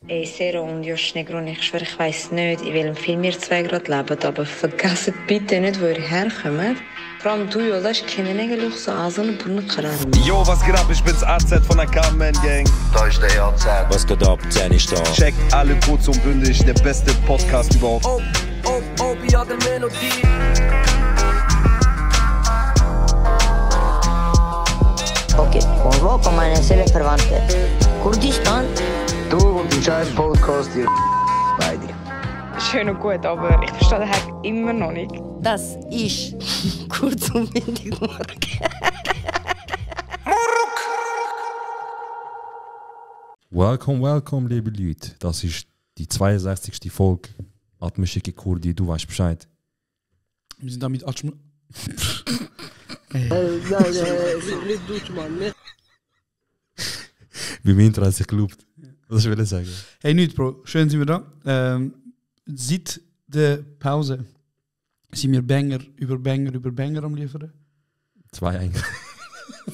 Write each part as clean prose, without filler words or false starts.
Ey, Sero und Josh Negron, ich schwöre, ich weiss nicht, in welchem Film ihr zwei gerade lebt, aber vergesst bitte nicht, wo ihr herkommt. Vor allem du, Jolas, kennen eigentlich so an so einen Brunnenkarren. Yo, was geht ab? Ich bin's AZ von der Carmen Gang. Da ist der AZ. Was geht ab? Zehn ist da. Checkt alle kurz und bündig, der beste Podcast überhaupt. Ja, der Melodie. Okay, von wo kommen meine Seelenverwandte? Kurdistan? Du und die scheiß Podcast, ihr beide. Schön und gut, aber ich verstehe den Hack immer noch nicht. Das ist kurz und bündig Mark. Welcome, liebe Leute. Das ist die 62. Folge Atmischige Kurdi, du weißt Bescheid. Wir sind damit Atschm... Nein, nicht Deutsch, Mann. Beim Intro hat sich gelobt. Was will ich sagen? Hey, nicht, Bro. Schön sind wir da. Seit der Pause sind wir Banger über Banger am liefern. Zwei eigentlich.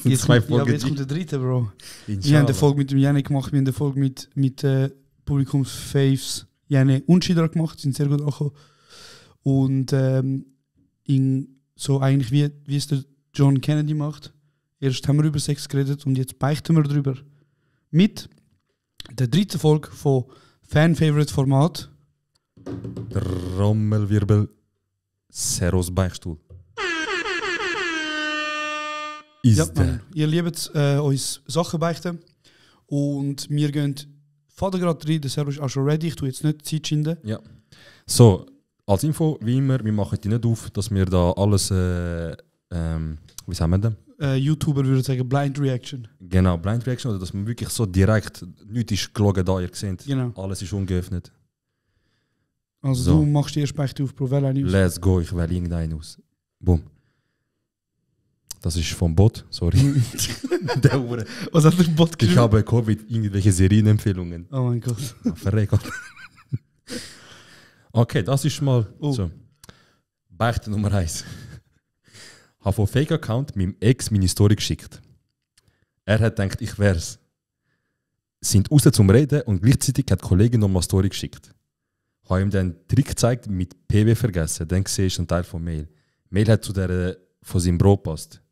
Jetzt zwei kommt, ja, Folgen. jetzt kommt der dritte, Bro. Inshallah. Wir haben eine Folge mit dem Janne gemacht, wir haben eine Folge mit Publikumsfaves Janne und Schidra gemacht, sind sehr gut angekommen. Und in so eigentlich wie es der John Kennedy macht. Erst haben wir über Sex geredet und jetzt beichten wir drüber. Mit der dritten Folge von Fan-Favorite-Format. Der Rommelwirbel Seros Beichtstuhl. Ja, Mann, ihr liebt es, uns Sachen beichten. Und wir gehen Vater gerade rein, der Servo ist auch schon ready, ich tue jetzt nicht die Zeit schinden. Ja. So, als Info, wie immer, wir machen die nicht auf, dass wir da alles, wie sagen wir denn? YouTuber würde sagen Blind Reaction. Genau, Blind Reaction, oder dass man wirklich so direkt, nichts ist gelogen da, ihr seht, Genau. alles ist ungeöffnet. Also So. du machst die erste Beichte auf, Pro, wähle eine aus. Let's go, ich wähle irgendeinen aus. Boom. Das ist vom Bot, sorry. Der Hure. Was hat der Bot Ich geschrieben? habe Covid, irgendwelche Serienempfehlungen. Oh mein Gott. Verreckert. Okay, das ist mal Oh. so. Beichte Nummer 1. Habe von Fake-Account meinem Ex meine Story geschickt. Er hat gedacht, ich wär's. Sind raus zum Reden und gleichzeitig hat die Kollegin noch mal Story geschickt. Habe ihm dann einen Trick gezeigt, mit PW vergessen. Dann sehe ich einen Teil von Mail. Mail hat zu der von seinem Bro passt.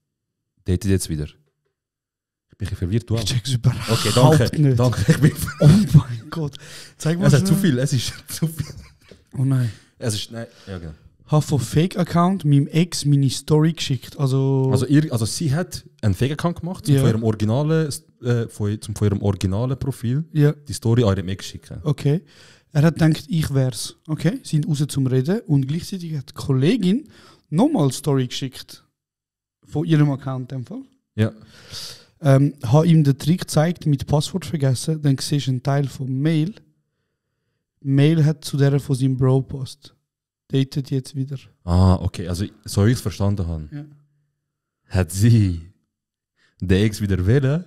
Datet jetzt wieder. Ich bin ein bisschen verwirrt, du auch. Ich check's überhaupt Okay, danke. nicht. Danke. Ich bin Oh mein Gott. Zeig mal es ist schnell. zu viel, es ist zu viel. Oh nein. Es ist, nein, ja genau. Habe von Fake-Account meinem Ex meine Story geschickt. Also Also sie hat einen Fake-Account gemacht, Ja. von ihrem originalen Profil ja, die Story an ihrem Ex schicken. okay. Er hat gedacht, ich wär's. Okay, sind raus zum Reden und gleichzeitig hat die Kollegin nochmal Story geschickt. Von ihrem Account in dem Fall. Ja. Habe ihm den Trick gezeigt, mit Passwort vergessen, dann siehst du einen Teil vom Mail. Mail hat zu der von seinem Bro Post. Datet jetzt wieder. Ah, okay, also so wie ich es verstanden habe, Ja. hat sie den Ex wieder wählen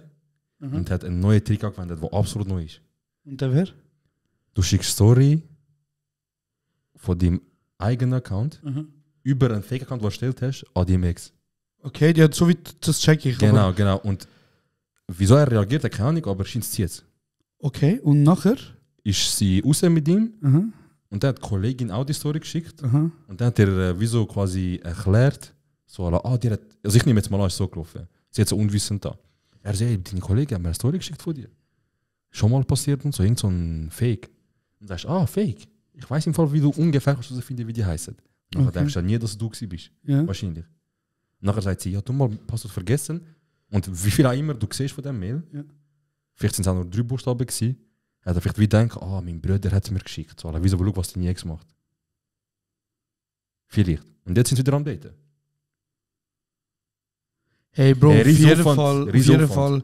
Mhm. und hat einen neuen Trick angewendet, der absolut neu ist. Und der wer? Du schickst Story von deinem eigenen Account über einen Fake-Account, den du erstellt hast, an deinem Ex. Okay, ja, so wie das check ich. Genau, Aber, genau. Und wieso er reagiert, hat keine Ahnung, aber scheint es jetzt. okay, und nachher? Ist sie raus mit ihm Aha, und dann hat die Kollegin auch die Story geschickt aha. und dann hat er wieso quasi erklärt, so, die hat, also ich nehme jetzt mal an, ist so gelaufen. Sie hat so unwissend da. Er sagt, hey, deine Kollegin hat mir eine Story geschickt von dir. Schon mal passiert und so, irgend so ein Fake. Und du sagst, Fake. Ich weiß im Fall, wie du ungefähr herausfinden, wie die heißen. Und dann Okay. denkst du ja nie, dass du gewesen bist. Ja. Wahrscheinlich. Und nachher sagt sie, ja, du mal Passwort vergessen. Und wie viel auch immer du siehst von dem Mail, Ja. vielleicht sind es auch nur 3 Buchstaben gewesen, hat er vielleicht wie gedacht, mein Bruder hat es mir geschickt. So, wieso, schau, was deine Ex macht. Vielleicht. Und jetzt sind sie wieder am Daten. Hey Bro, Hey, auf jeden Riesenaufwand, Fall, auf Riesenaufwand. jeden Fall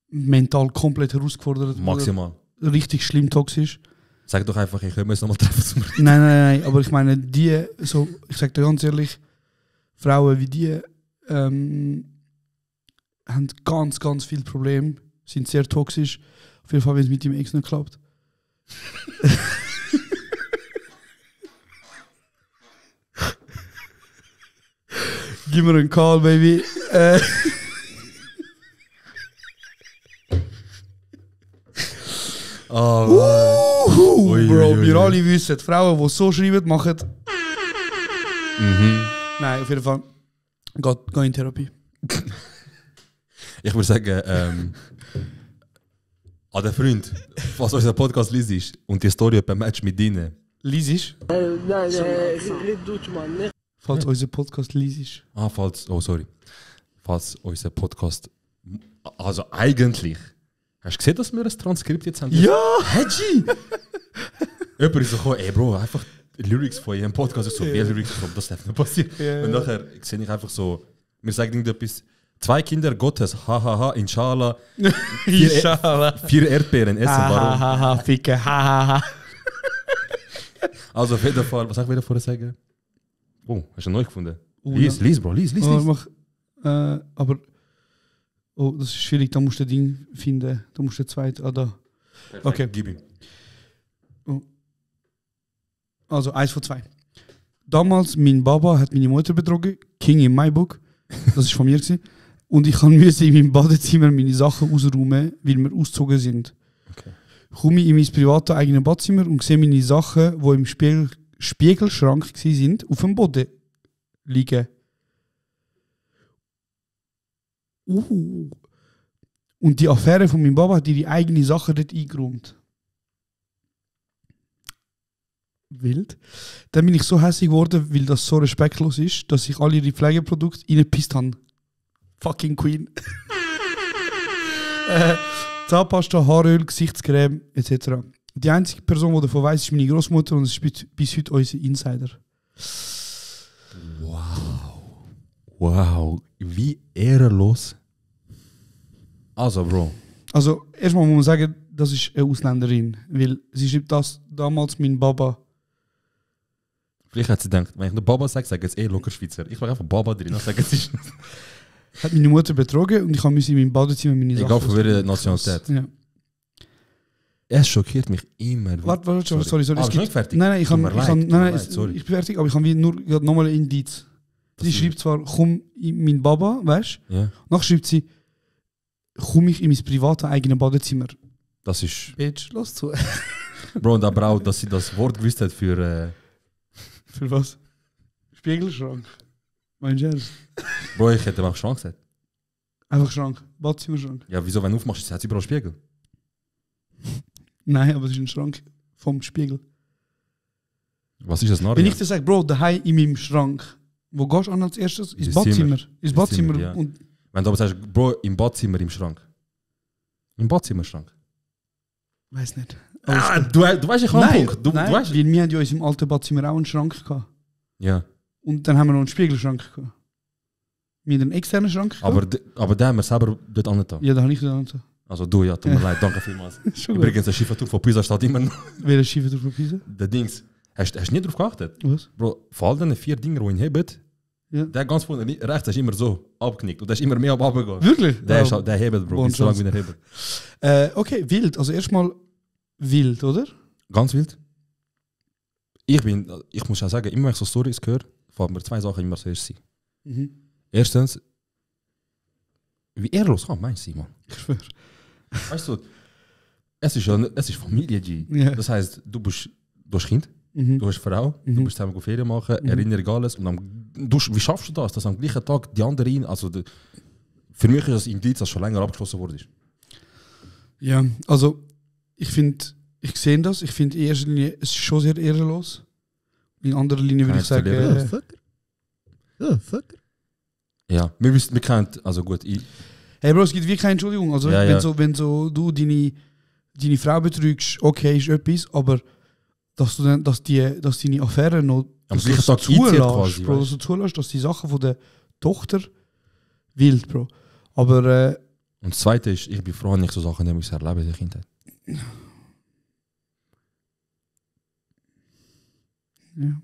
mental komplett herausgefordert. Maximal. Richtig schlimm toxisch. Sag doch einfach, ich können wir uns nochmal treffen zum Reden. Nein, aber ich meine, ich sag dir ganz ehrlich, Frauen wie die haben ganz, ganz viele Probleme, sind sehr toxisch. Auf jeden Fall, wenn es mit dem Ex nicht klappt. Gib mir einen Call, Baby. Ui, Bro, ui, ui. wir alle wissen, die Frauen, die so schreiben, machen... Mhm. Nein, auf jeden Fall. Geh in Therapie. Ich würde sagen, an den Freund, was unser Podcast liest und die Story beim Match mit denen. Liesisch? Nein, red Deutsch, Mann. Nicht. Falls unser Podcast liesisch. Falls unser Podcast. Also eigentlich. Hast du gesehen, dass wir ein Transkript jetzt haben? Ja! Hedgy! Jemand ist so gekommen, ey Bro, einfach Lyrics von ihrem Podcast. Ich so, wie Lyrics, das darf nicht passieren. Ja. Und nachher sehe ich einfach so, wir sagen irgendetwas, 2 Kinder Gottes, hahaha, inshallah. Inshallah. 4 Erdbeeren essen, warum? Hahaha, ficke, hahaha. Also auf jeden Fall, was soll ich wieder vorher sagen? Oh, hast du neu gefunden? Ja. Lies, Bro, lies. Oh, aber... Oh, das ist schwierig, da musst du das Ding finden. Da musst du den zweiten... Ah, da. Okay. Gib ihm. Oh. Also, 1 von 2. Damals, mein Baba hat meine Mutter betrogen. King in my book. Das war von mir. Und ich musste in meinem Badezimmer meine Sachen ausräumen, weil wir ausgezogen sind. Okay. Komme in mein privates eigenes Badzimmer und sehe meine Sachen, die im Spiegelschrank waren, auf dem Boden liegen. Und die Affäre von meinem Baba hat ihre eigenen Sachen dort eingeräumt. Wild. Dann bin ich so hässlich geworden, weil das so respektlos ist, dass ich alle ihre Pflegeprodukte reingepisst habe. Fucking Queen. Zahnpasta, Haaröl, Gesichtscreme etc. Die einzige Person, die davon weiss, ist meine Großmutter und es ist bis heute unser Insider. Wow, wie ehrenlos. Also, Bro. Also, erstmal muss man sagen, das ist eine Ausländerin, weil sie schreibt das damals mein Baba. Vielleicht hat sie gedacht, wenn ich nur Baba sage, sage ich jetzt locker Schweizer. Ich war einfach Baba drin und sage, es ist. Hat meine Mutter betrogen und ich musste in meinem Badezimmer meine Sachen... Egal von welcher Nationalität. Ja. Es schockiert mich immer. Warte, sorry. Ah, bist du nicht fertig? Nein, ich Tut mir leid, sorry. ich bin fertig, aber ich habe nur nochmal ein Indiz. Sie schreibt zwar, komm in mein Baba, weißt du? Ja. Nachher schreibt sie, komm ich in mein privates eigenes Badezimmer. Das ist. Bitch, lass zu. Bro, und aber auch, dass sie das Wort gewusst hat für. Für was? Spiegelschrank. Meinst du das? Bro, ich hätte auch Schrank gesagt. Einfach Schrank. Badzimmerschrank. Ja, wieso, wenn du aufmachst, hat sie überall Spiegel? Nein, aber es ist ein Schrank vom Spiegel. Was ist das Narr? Wenn ich dir sage, Bro, daheim in meinem Schrank, wo gehst du an als erstes? Ins Badzimmer. Ins Badzimmer. Ja. Und Wenn du aber sagst, Bro, im Badzimmer im Schrank. Im Badzimmerschrank. weiß nicht. Du weißt, ich habe einen Punkt. Du nein, weißt. weil wir haben ja in unserem alten Badzimmer auch einen Schrank gehabt. Ja. Und dann haben wir noch einen Spiegelschrank gehabt. Wir haben einen externen Schrank gehabt. Aber den haben wir selber dort angetan. Ja, da habe ich das angetan. Also du, ja, tut mir leid, danke vielmals. Schon gut. Übrigens, der Schiffertour von Pisa steht immer noch. Wer ist Schiefer von Pisa? Der Dings. Hast du nicht drauf geachtet? Was? Bro, vor allem die 4 Dinger, die ihn hebt, Ja. der ganz vorne rechts ist immer so abgenickt und der ist immer mehr runtergegangen. Wirklich? Der, ist, der hebt, Bro, Bon nicht so lange Chance. wie er hebt. Okay, wild. Also erstmal wild, oder? Ganz wild. Ich muss ja sagen, immer wenn ich so Stories höre, fallen mir 2 Sachen immer zuerst sein. Mhm. Erstens, wie ehrlos kann man sein, Mann? Ich schwöre. Weißt du, es ist Familie, G. Ja. Das heisst, du hast Kind, Mhm. du hast Frau, du Mhm. bist zusammen Ferien machen, Mhm. Erinnerung alles. Und wie schaffst du das, dass am gleichen Tag die anderen, für mich ist das Indiz, dass schon länger abgeschlossen wurde. Ja, also ich finde, ich sehe das. Ich finde in erster Linie, es ist schon sehr ehrenlos. In anderer Linie würde ich Kein sagen, Fucker. Ja, wir kennen, also gut, hey Bro, es gibt wirklich keine Entschuldigung. Also Ja, wenn, ja. So, wenn so du deine Frau betrügst, okay, ist etwas, aber dass du dann, dass deine Affäre noch am dass gleichen du Tag einzieht zulässt, quasi. Bro, dass du zulässt, dass die Sachen von der Tochter wild, Bro. Aber Und das Zweite ist, ich bin froh, dass ich so Sachen nicht erleben in der Kindheit. ja,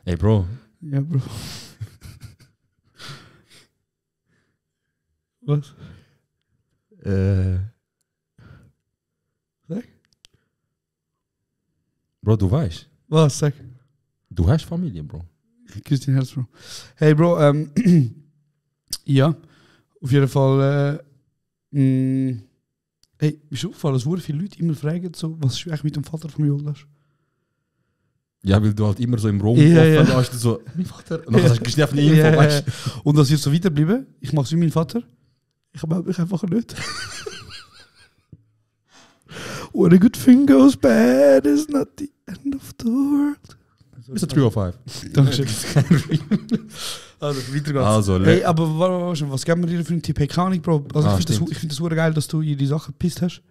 Ey Bro, ja, Bro. Was? Sag. Bro, du weißt, Was? Sag. du hast Familie, Bro. Küss dein Herz, Bro. Hey, Bro, ja, auf jeden Fall, Hey, mir ist aufgefallen, dass sehr viele Leute immer fragen, so, was ist eigentlich mit dem Vater von Jolas? Ja, weil du halt immer so im Raum Ja. hast, du so, mein Vater. Und dann gibst du einfach eine Info, weißt du? Und das wird so weiterbleiben. Ich mache es wie mein Vater. Ich melde mich einfach nicht. When a good thing goes bad, is not the end of the world. Ist ein 3 of 5. Dankeschön. Also, weiter geht's. Also, Hey, aber was geben wir dir für einen Tipp? Hey, keine Ahnung, Bro. Also, ich stimmt. finde das super geil, dass du in die Sachen gepisst hast.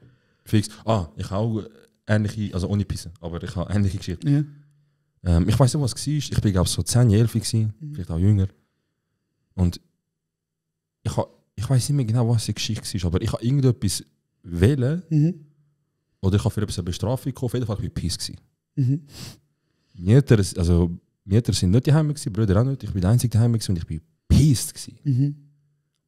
Fix. Ich habe auch ähnliche, also ohne Pissen, aber ich habe ähnliche Geschichten. Ja. Ich weiß nicht, was es war. Ich bin, glaube ich, so 10, 11 gewesen, vielleicht auch jünger. Und ich weiß nicht mehr genau, was die Geschichte war, aber ich habe irgendetwas wählen oder ich habe für etwas eine Bestrafung gekommen. Auf jeden Fall war ich Piss gewesen. Meine Eltern sind nicht daheim gewesen, Brüder auch nicht. Ich bin der Einzige daheim gewesen und ich bin pissed gewesen.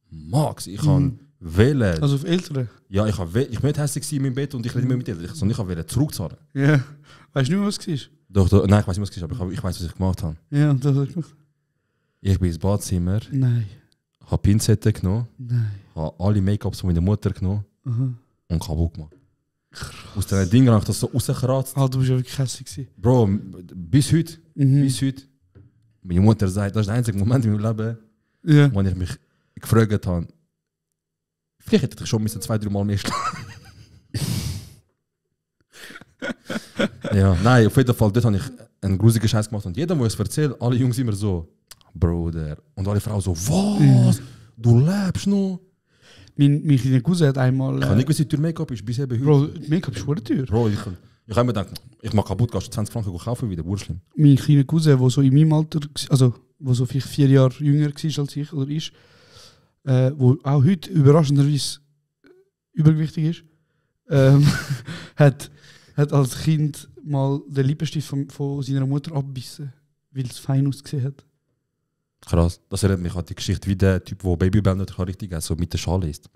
Max, ich kann wählen. Also auf Ältere? Ja, ich bin nicht hässlich in meinem Bett und ich rede nicht mehr mit Eltern, sondern ich wollte zurückzahlen. Ja. Weißt du nicht mehr, was es war? Doch, nein, ich weiß nicht, was es war, aber ich weiß, was ich gemacht habe. Ja, das hast du gemacht. Ich bin ins Badzimmer, Nein. habe Pinzetten genommen, Nein. habe alle Make-ups von meiner Mutter genommen Aha. und kaputt gemacht. Aus diesen Dingen habe ich das so rausgekratzt. Ah, du bist ja wirklich hässlich gewesen. Bro, bis heute, meine Mutter sagt, das ist der einzige Moment in meinem Leben, Ja. wo ich mich gefragt habe, vielleicht hätte ich schon 2-3 Mal mehr schlagen. Ja, nein, auf jeden Fall, dort habe ich einen grusigen Scheiß gemacht und jeder, der es erzählt, alle Jungs immer so, Bruder, und alle Frauen so, was? Du lebst noch? Mein kleiner Cousin hat einmal... Ich habe nicht gewusst, wie teuer Make-up ist, bis eben heute. Bro, Make-up ist verdammt teuer. Bro, ich habe mir gedacht, ich mache kaputt, kannst du 20 Franken kaufen wieder, schlimm. Mein kleiner Cousin, der so in meinem Alter, also der so vielleicht 4 Jahre jünger war als ich oder ist, wo auch heute überraschenderweise übergewichtig ist, hat als Kind mal den Lippenstift von seiner Mutter abgebissen, weil es fein ausgesehen hat. Krass, das erinnert mich an die Geschichte, wie der Typ, der Babybell nicht richtig so mit der Schale isst.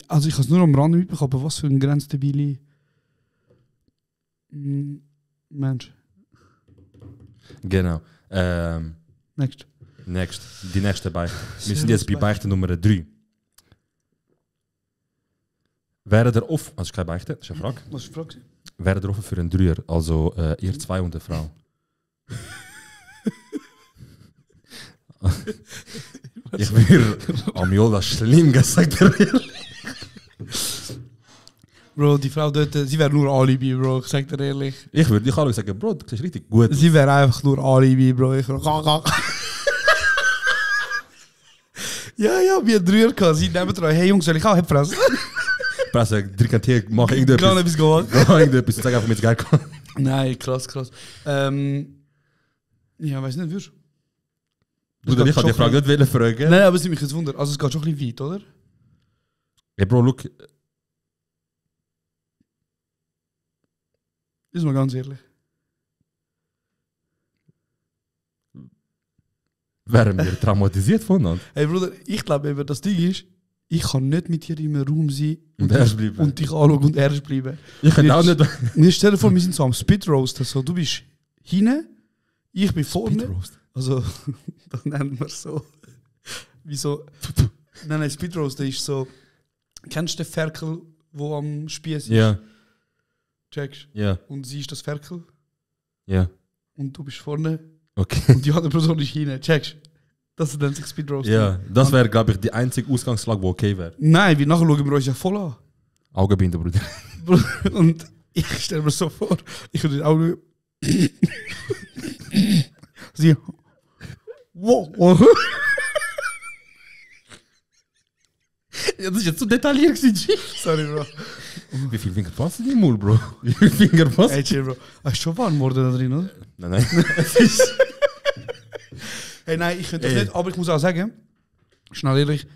Also ich habe es nur am Rand mitbekommen, aber was für ein grenzdebile Mensch. Genau. Die nächste Beichte. Wir sind jetzt bei Beichte Nummer 3. Wäre der offen, also keine Beichte, das ist eine Frage. Was ist die Frage? Wäre der offen für einen Dreier, also ihr 2 und eine Frau? Ich würde Amiola schlimm gesagt. Bro, die Frau dort, sie wäre nur Alibi, Bro, ich sag dir ehrlich. Ich würde dich alle sagen, Bro, du siehst richtig gut aus. Sie wäre einfach nur Alibi, Bro. Ich ja, wir haben 3 gehabt. Sie nehmen dran, hey Jungs, soll ich auch Fresse? Presse, Trikantier, mach irgendetwas. Kann etwas gemacht. Mach irgendetwas, sag einfach mit Geld. Nein, krass. Ja, weiß nicht, würdest Bruder, ich habe die Frage nicht fragen. Nein, aber es ist mich jetzt Wunder. Also es geht schon ein bisschen weit, oder? Hey Bro, look. Ist mal ganz ehrlich. Wären wir traumatisiert voneinander? Hey Bruder, ich glaube eben, das Ding ist, ich kann nicht mit dir in einem Raum sein und dich anschauen und ernst bleiben. Ich kann auch nicht. Mir stell dir vor, wir sind so am Spitroast. Also, du bist hinten, ich bin vorne. Speedroast? Also, das nennen wir so. Wie so. Nein, Speedroast, der ist so. Kennst du den Ferkel, der am Spieß ist? Ja. Checkst? Ja. Und sie ist das Ferkel. Ja. Und du bist vorne. Okay. Und die andere Person ist hinten. Checkst? Das nennt sich Speedroast. Ja, das wäre, glaube ich, die einzige Ausgangslage, die okay wäre. Nein, wir nachher schauen wir uns ja voll an. Augenbinder, Bruder. Und ich stelle mir so vor, ich würde die Augen. Sie. Wow. Ja, das ist jetzt zu detailliert gewesen. Sorry, Bro. Wie viel Finger passen in den Mund, Bro? Wie viel Finger passen? Hey, chill, Bro. Hast du schon warm geworden da drin, oder? Nein. Hey, nein, ich könnte das nicht, aber ich muss auch sagen, schnell ehrlich,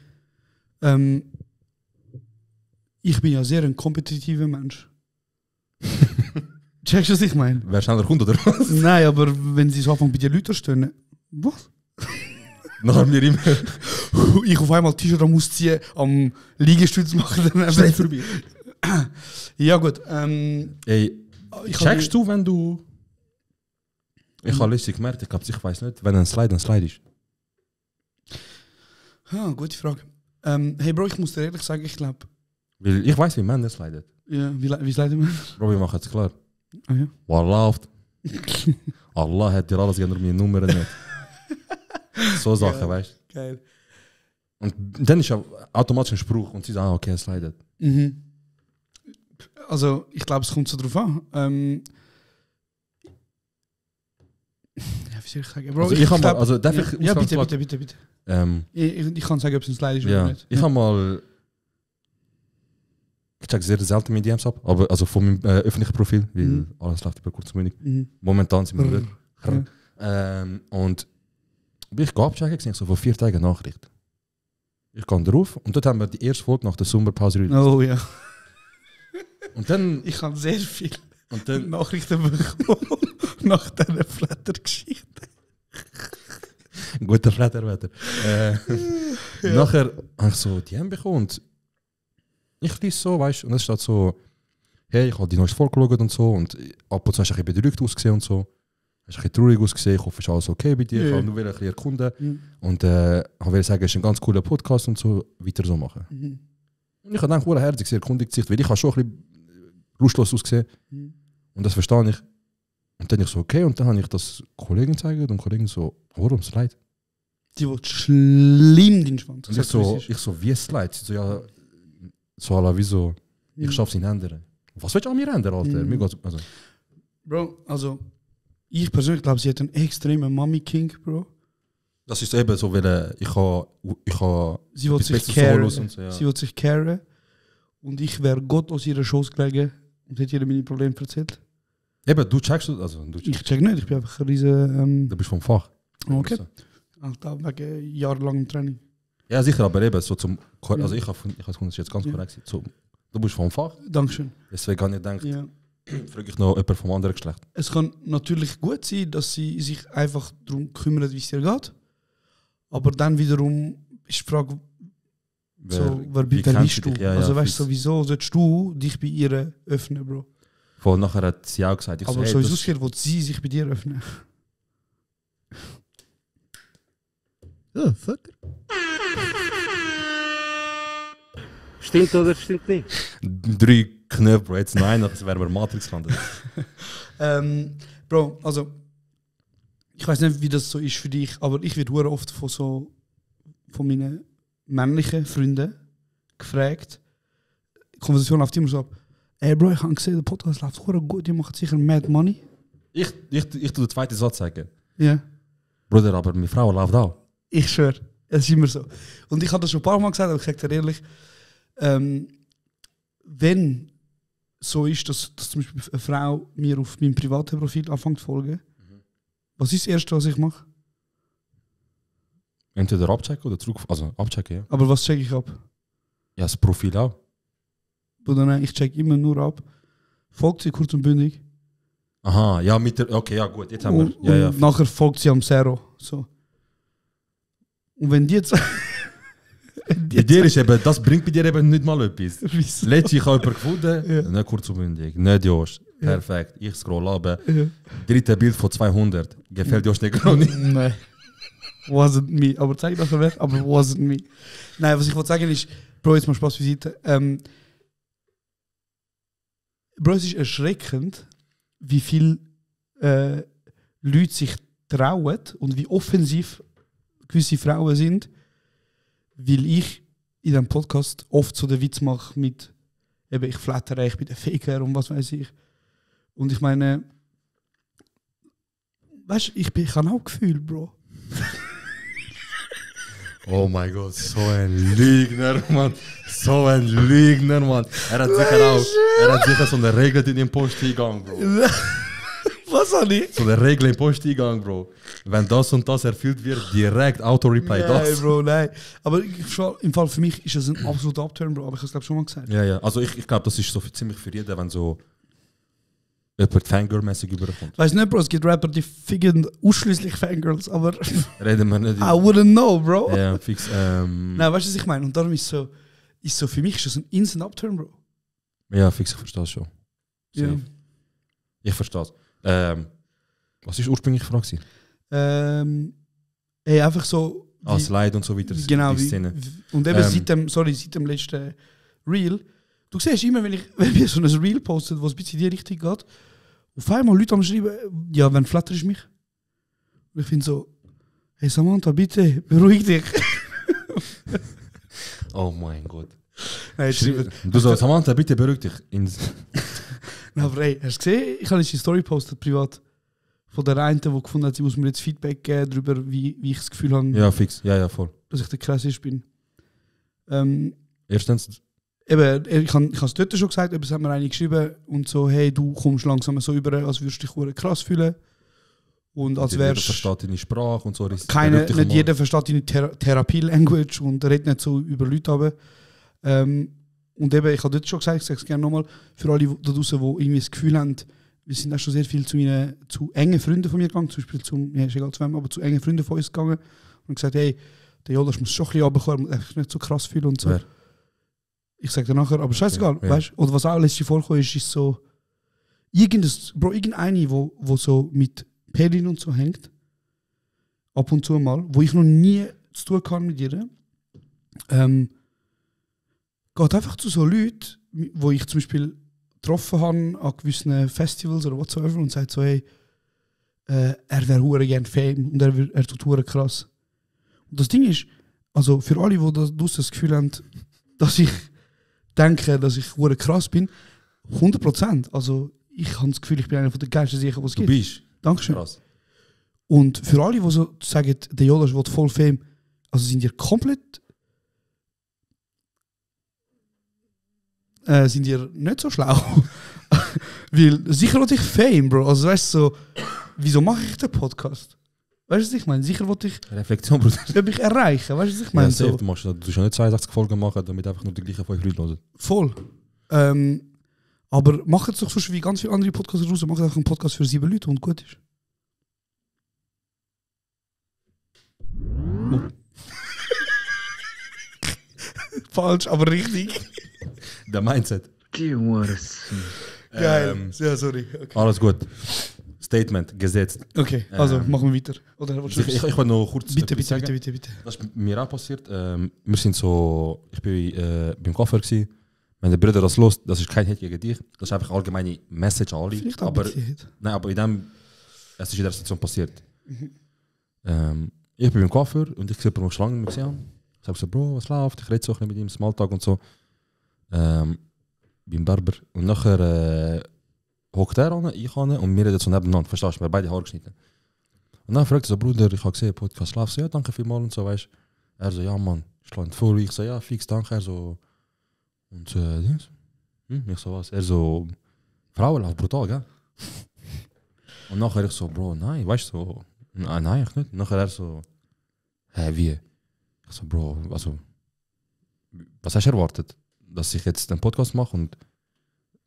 ich bin ja sehr ein kompetitiver Mensch. Checkst du, was ich meine? Wer schneller kommt, oder was? Nein, aber wenn sie so anfangen bei den Leuten stehen, was? Nachher mir immer. Ich auf einmal T-Shirt ausziehen, am Liegestütz machen. Schnell vorbei. Ja, gut. Ey, checkst du, wenn du. Ich habe letztens gemerkt, ich weiß nicht, wenn ein Slide ist. Gute Frage. Hey Bro, ich muss dir ehrlich sagen, ich glaube, Weil ich weiß, wie Männer sliden. Ja, wie sliden wir? Bro, wir machen es klar. Ah ja. Was läuft? Allah hat dir alles gegeben, nur meine Nummer nicht. So Sachen, weißt du? Geil. Und dann ist ja automatisch ein Spruch und sie sagen, okay, es slidet. Mhm. Also, ich glaube, es kommt so drauf an. Ja, wie soll ich sagen? Bro, Also ich habe mal, glaub- also darf ja, ich ja, ausgangslage- bitte. Ähm, Ich kann sagen, ob es ein Slide ist oder ja, nicht. ich habe mal, ich check sehr selten meine DMs ab, aber also von meinem öffentlichen Profil, weil alles läuft über kurz und wenig. Mhm. Momentan sind wir Ja. dort. Und bin ich abchecken, gesehen, so vor 4 Tagen Nachricht. Ich gehe drauf und dort haben wir die erste Folge nach der Sommerpause released. Oh ja. Und dann, Ich habe sehr viel und dann Nachrichten bekommen nach dieser Flatter-Geschichte. guter Flatterwetter. Nachher habe ich so DM bekommen und ich lese so, weißt du, und es steht so, hey, ich habe die neueste Folge geschaut und so und ab und zu hast du ein bisschen bedrückt ausgesehen und so. Hast ein bisschen traurig ausgesehen, ich hoffe, es ist alles okay bei dir, ich Ja. habe nur ein bisschen erkunden und wollte sagen, es ist ein ganz cooler Podcast und so, weiter so machen. Und ich habe gedacht, herzig, sehr erkundigt sich, weil ich habe schon ein bisschen lustlos ausgesehen und das verstehe ich. Und dann ich so, okay, und dann habe ich das Kollegen gezeigt und Kollegen so, warum es leid? Die wird schlimm, den Schwanz. Und ich so, wie es leid? Sie so, ja, so alla, wieso, ich schaffe es in ändern. Was willst du an mir ändern, Alter? Mir geht's, also. Bro, also, ich persönlich glaube, sie hat einen extremen Mami-King, Bro. Das ist eben so, weil ich habe Sie will sich caren. Sie will sich caren. Und ich wäre Gott aus ihrer Schoß gelegen und hätte ihr meine Probleme erzählt. Eben, du checkst, also du Ich check nicht, ich bin einfach ein riesen... du bist vom Fach. Okay. Alter, wegen jahrelangem Training. Ja, sicher, aber eben, so zum, also ich habe gefunden, das ist jetzt ganz korrekt. So, du bist vom Fach, Dankeschön. deswegen habe ich gedacht, Ja. frage ich noch jemanden vom anderen Geschlecht. Es kann natürlich gut sein, dass sie sich einfach darum kümmert, wie es dir geht. Aber dann wiederum ist die Frage, wer bist du? Ja, also ja, weißt du, wieso solltest du dich bei ihr öffnen, Bro? Voll, nachher hat sie auch gesagt, ich Aber so, so hey, wie es das- aussieht, will sie sich bei dir öffnen. Oh, fucker. Stimmt oder stimmt nicht? 3 Knöpfe, Bro, jetzt noch einer, das wäre bei Matrix gelandet. Bro, also ich weiß nicht, wie das so ist für dich, aber ich werde sehr oft von meinen männlichen Freunden gefragt. Die Konversation läuft immer so ab. Hey Bro, ich habe gesehen, der Podcast läuft sehr gut, die macht sicher Mad Money. Ich tue den zweiten Satz sagen. Ja. Bruder, aber meine Frau läuft auch. Ich schwöre, es ist immer so. Und ich habe das schon ein paar Mal gesagt, aber ich sage dir ehrlich, wenn so ist, dass zum Beispiel eine Frau mir auf meinem privaten Profil anfängt zu folgen, was ist das Erste, was ich mache? Entweder abchecken oder zurück, also abchecken, ja. Aber was check ich ab? Ja, das Profil auch. Oder nein, ich check immer nur ab. Folgt sie kurz und bündig. Aha, ja, mit der, okay, ja gut, jetzt haben wir, Und, ja, ja. und nachher folgt sie am Zero. So. Und wenn die jetzt... Bei dir ist eben, das bringt bei dir eben nicht mal etwas. Wieso? Letztens ich habe jemanden gefunden, Ja. nicht kurz und bündig, nicht Jost, perfekt, ich scroll runter, Ja. dritte Bild von 200, gefällt Jost nicht gar nicht. Nein. Wasn't me. Aber zeig nachher wer, aber wasn't me. Nein, was ich wollte sagen ist, Bro, jetzt mal Spaß beiseite. Bro, es ist erschreckend, wie viele Leute sich trauen und wie offensiv gewisse Frauen sind, weil ich in diesem Podcast oft so den Witz mache mit, eben, ich flattere, ich bin der Faker und was weiß ich. Und ich meine, weißt du, ich habe auch Gefühl, Bro. Oh mein Gott, so ein Lügner, Mann. So ein Lügner, Mann. Er hat sicher so eine Regel in den Posteingang, Bro. Was habe ich? So eine Regel im Posteingang, Bro. Wenn das und das erfüllt wird, direkt Auto-Replay Nein, das. Bro, nein. Aber im Fall für mich ist das ein absoluter Upturn, Bro. Aber ich habe es glaube schon mal gesagt. Ja, ja. Also ich glaube, das ist so ziemlich für jeden, wenn so jemand Fangirl-mäßig überkommt. Weiß nicht, Bro, es gibt Rapper, die ficken ausschließlich Fangirls, aber Reden wir nicht I wouldn't know, Bro. Ja, fix. Nein, weißt du, was ich meine? Und darum ist so für mich ist das ein instant Upturn, Bro. Ja, fix, ich verstehe es schon. Ja. Safe. Ich verstehe es. Was ist ursprünglich die Frage? Ey, einfach so... Slide und so weiter. Genau, die Szene. und eben seit dem letzten Reel Du siehst immer, wenn wir so ein Reel postet, was ein bisschen in die Richtung geht, auf einmal Leute am schreiben, ja, wann flatterst du mich? Und ich finde so, hey Samantha, bitte, beruhig dich. Oh mein Gott. Nein, Du sagst, Samantha, bitte beruhig dich. Na, aber ey, hast du gesehen? Ich habe jetzt die Story gepostet, privat. Von der einen, die gefunden hat, sie muss mir jetzt Feedback geben darüber, wie ich das Gefühl habe, Ja, fix. Ja, voll. dass ich der Krasseste bin. Erstens, Eben, ich habe es dort schon gesagt, es hat mir eine geschrieben und so, hey, du kommst langsam so über, als würdest du dich verdammt krass fühlen. Und als jeder wärst versteht deine Sprache und so. nicht jeder versteht deine Therapie-Language und redet nicht so über Leute. Aber, und eben, ich habe dort schon gesagt, ich sage es gerne nochmal, für alle da draußen, die irgendwie das Gefühl haben, wir sind auch schon sehr viel zu engen Freunden von mir gegangen, zum Beispiel ist egal zu wem, aber zu engen Freunden von uns gegangen und gesagt, hey, der Jodas muss schon ein bisschen runterkommen, er muss sich nicht so krass fühlen und so. Wer? Ich sage dir nachher, aber scheißegal, Ja. weißt du? Oder was auch letztes vorgekommen ist so, irgendeine, wo so mit Perlin und so hängt, ab und zu mal, wo ich noch nie zu tun kann mit ihr, geht einfach zu so Leuten, wo ich zum Beispiel getroffen habe an gewissen Festivals oder whatsoever und sagt so, hey, er wäre hure gern Fame und er tut hure krass. Und das Ding ist, also für alle, die das Gefühl haben, dass ich denke, dass ich hure krass bin, 100%. Also ich habe das Gefühl, ich bin einer der geilsten Sicher, was es du gibt. bist Dankeschön. krass. Und für alle, die so sagen, der Jodas will voll Fame, also sind ihr komplett sind ihr nicht so schlau. Weil sicher will ich Fame, Bro. Also weißt du, so, wieso mache ich den Podcast? Weißt du, was ich meine? Sicher will ich Reflexion, Bruder. ich erreichen. Weißt du, was ich meine? Ja, safe, So, du musst ja nicht 62 Folgen machen, damit einfach nur die gleichen 5 Leute hören. voll. Aber macht es doch so wie ganz viele andere Podcasts raus. Macht einfach einen Podcast für 7 Leute und gut ist. Falsch, aber richtig. Der Mindset. Die Wurst. Geil. Ja, sorry. Okay, Alles gut. Statement, gesetzt. okay also machen wir weiter. Oder willst du Ich will noch kurz bitte, etwas bitte, sagen. bitte, bitte, bitte. Das ist mir auch passiert. Wir sind so, ich bin beim Koffer gewesen. Wenn der Bruder das los, das ist kein Hate gegen dich. Das ist einfach allgemeine Message an alle. Vielleicht auch Aber, ein bisschen. nein, aber in dem, es ist in der Situation passiert. Ich bin beim Koffer und ich sehe jemanden, der schon lange nicht mehr gesehen. Ich sage so, Bro, was läuft? Ich rede so ein bisschen mit ihm, Smalltalk und so. Beim Barber. Und nachher hockt er an, ich an und wir reden so nebeneinander. Verstehst du? Wir haben beide Haare geschnitten. Und dann fragt er so, Bruder, ich habe gesehen, Podcast läuft. So, ja, danke vielmals und so, weißt du. Er so, ja, Mann, schlägt vor. Ich so, ja, fix, danke. Er so, und ich so, was? Er so, Frauen läuft brutal, gell? Und nachher ich so, Bro, nein, weißt du, so, nein, ich nicht. Und nachher er so, hä, wie? Ich so, Bro, also, was hast du erwartet? Dass ich jetzt einen Podcast mache und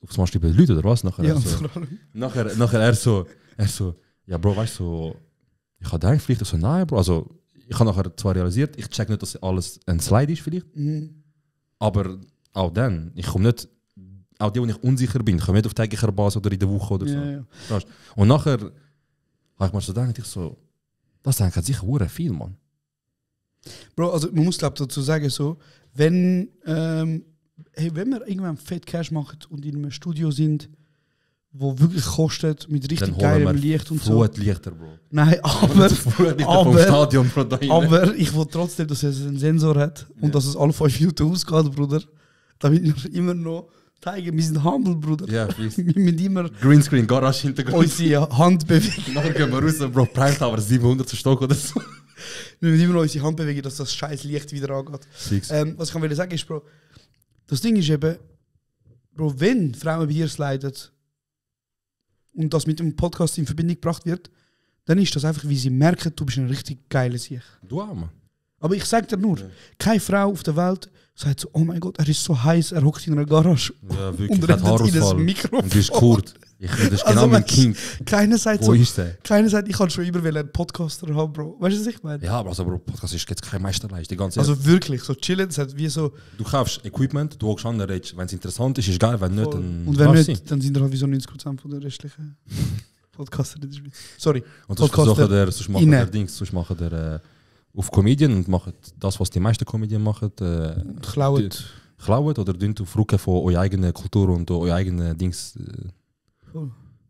aufs Mal schreiben Leute oder was? Nachher, Ja, er so, vor allem. nachher er so, ja, Bro, weißt du, so, ich habe gedacht, vielleicht so, nein, Bro, also, ich habe nachher zwar realisiert, ich check nicht, dass alles ein Slide ist vielleicht, aber auch dann, ich komme nicht, auch die, wo ich unsicher bin, komme nicht auf täglicher Basis oder in der Woche oder so. Ja. Weißt du? Und nachher habe ich mir so gedacht, ich so, das denke ich sicher hure viel, Mann. Bro, also man muss glaube dazu sagen, so, wenn wir irgendwann fett Cash machen und in einem Studio sind, wo wirklich kostet, mit richtig geilem Licht und so. Flutlichter, Bro. Nein, aber vom Stadion, Bro, da aber ich will trotzdem, dass es einen Sensor hat und dass es alle 5 Minuten ausgeht, Bruder. Damit wir immer noch zeigen, wir sind humble, Bruder. Ja, please. Wir müssen immer Greenscreen, Garage, Hintergrund. unsere Hand bewegen. Nachher gehen wir raus, Bro, Prime Tower, 700 Stock oder so. Wir müssen immer noch unsere Hand bewegen, dass das scheiß Licht wieder angeht. Fix. Was ich will sagen ist, Bro, das Ding ist eben, Bro, wenn Frauen bei dir sliden und das mit dem Podcast in Verbindung gebracht wird, dann ist das einfach, wie sie merken, du bist ein richtig geiler Sieg. Du auch, Mann. Aber ich sag dir nur, keine Frau auf der Welt sagt so, oh mein Gott, er ist so heiß, er hockt in einer Garage Ja, wirklich, und hat redet in das Haarausfall. Mikrofon. Und du bist kurz. Das ist Also, genau mein weißt, Kind. Keiner sagt Wo so, ist der? keiner sagt, ich kann schon immer einen Podcaster haben, Bro. Weißt du, was ich meine? Ja, aber also, Bro, Podcast ist jetzt keine Meisterleistung, ganz Also wirklich, so chillen, das hat wie so... Du kaufst Equipment, du hockst an, redest. Wenn es interessant ist, ist geil, wenn nicht, dann Und wenn lass nicht, dann sind wir halt wie so 90% von der restlichen Podcaster in der Schweiz. Sorry. Und sonst Podcaster versuchen sonst machen innen. der Dings, sonst machen der auf Comedian und machen das, was die meisten Comedian machen. Klauen. klauen oder dünnt auf Rücken von eurer eigenen Kultur und eurer eigenen Dings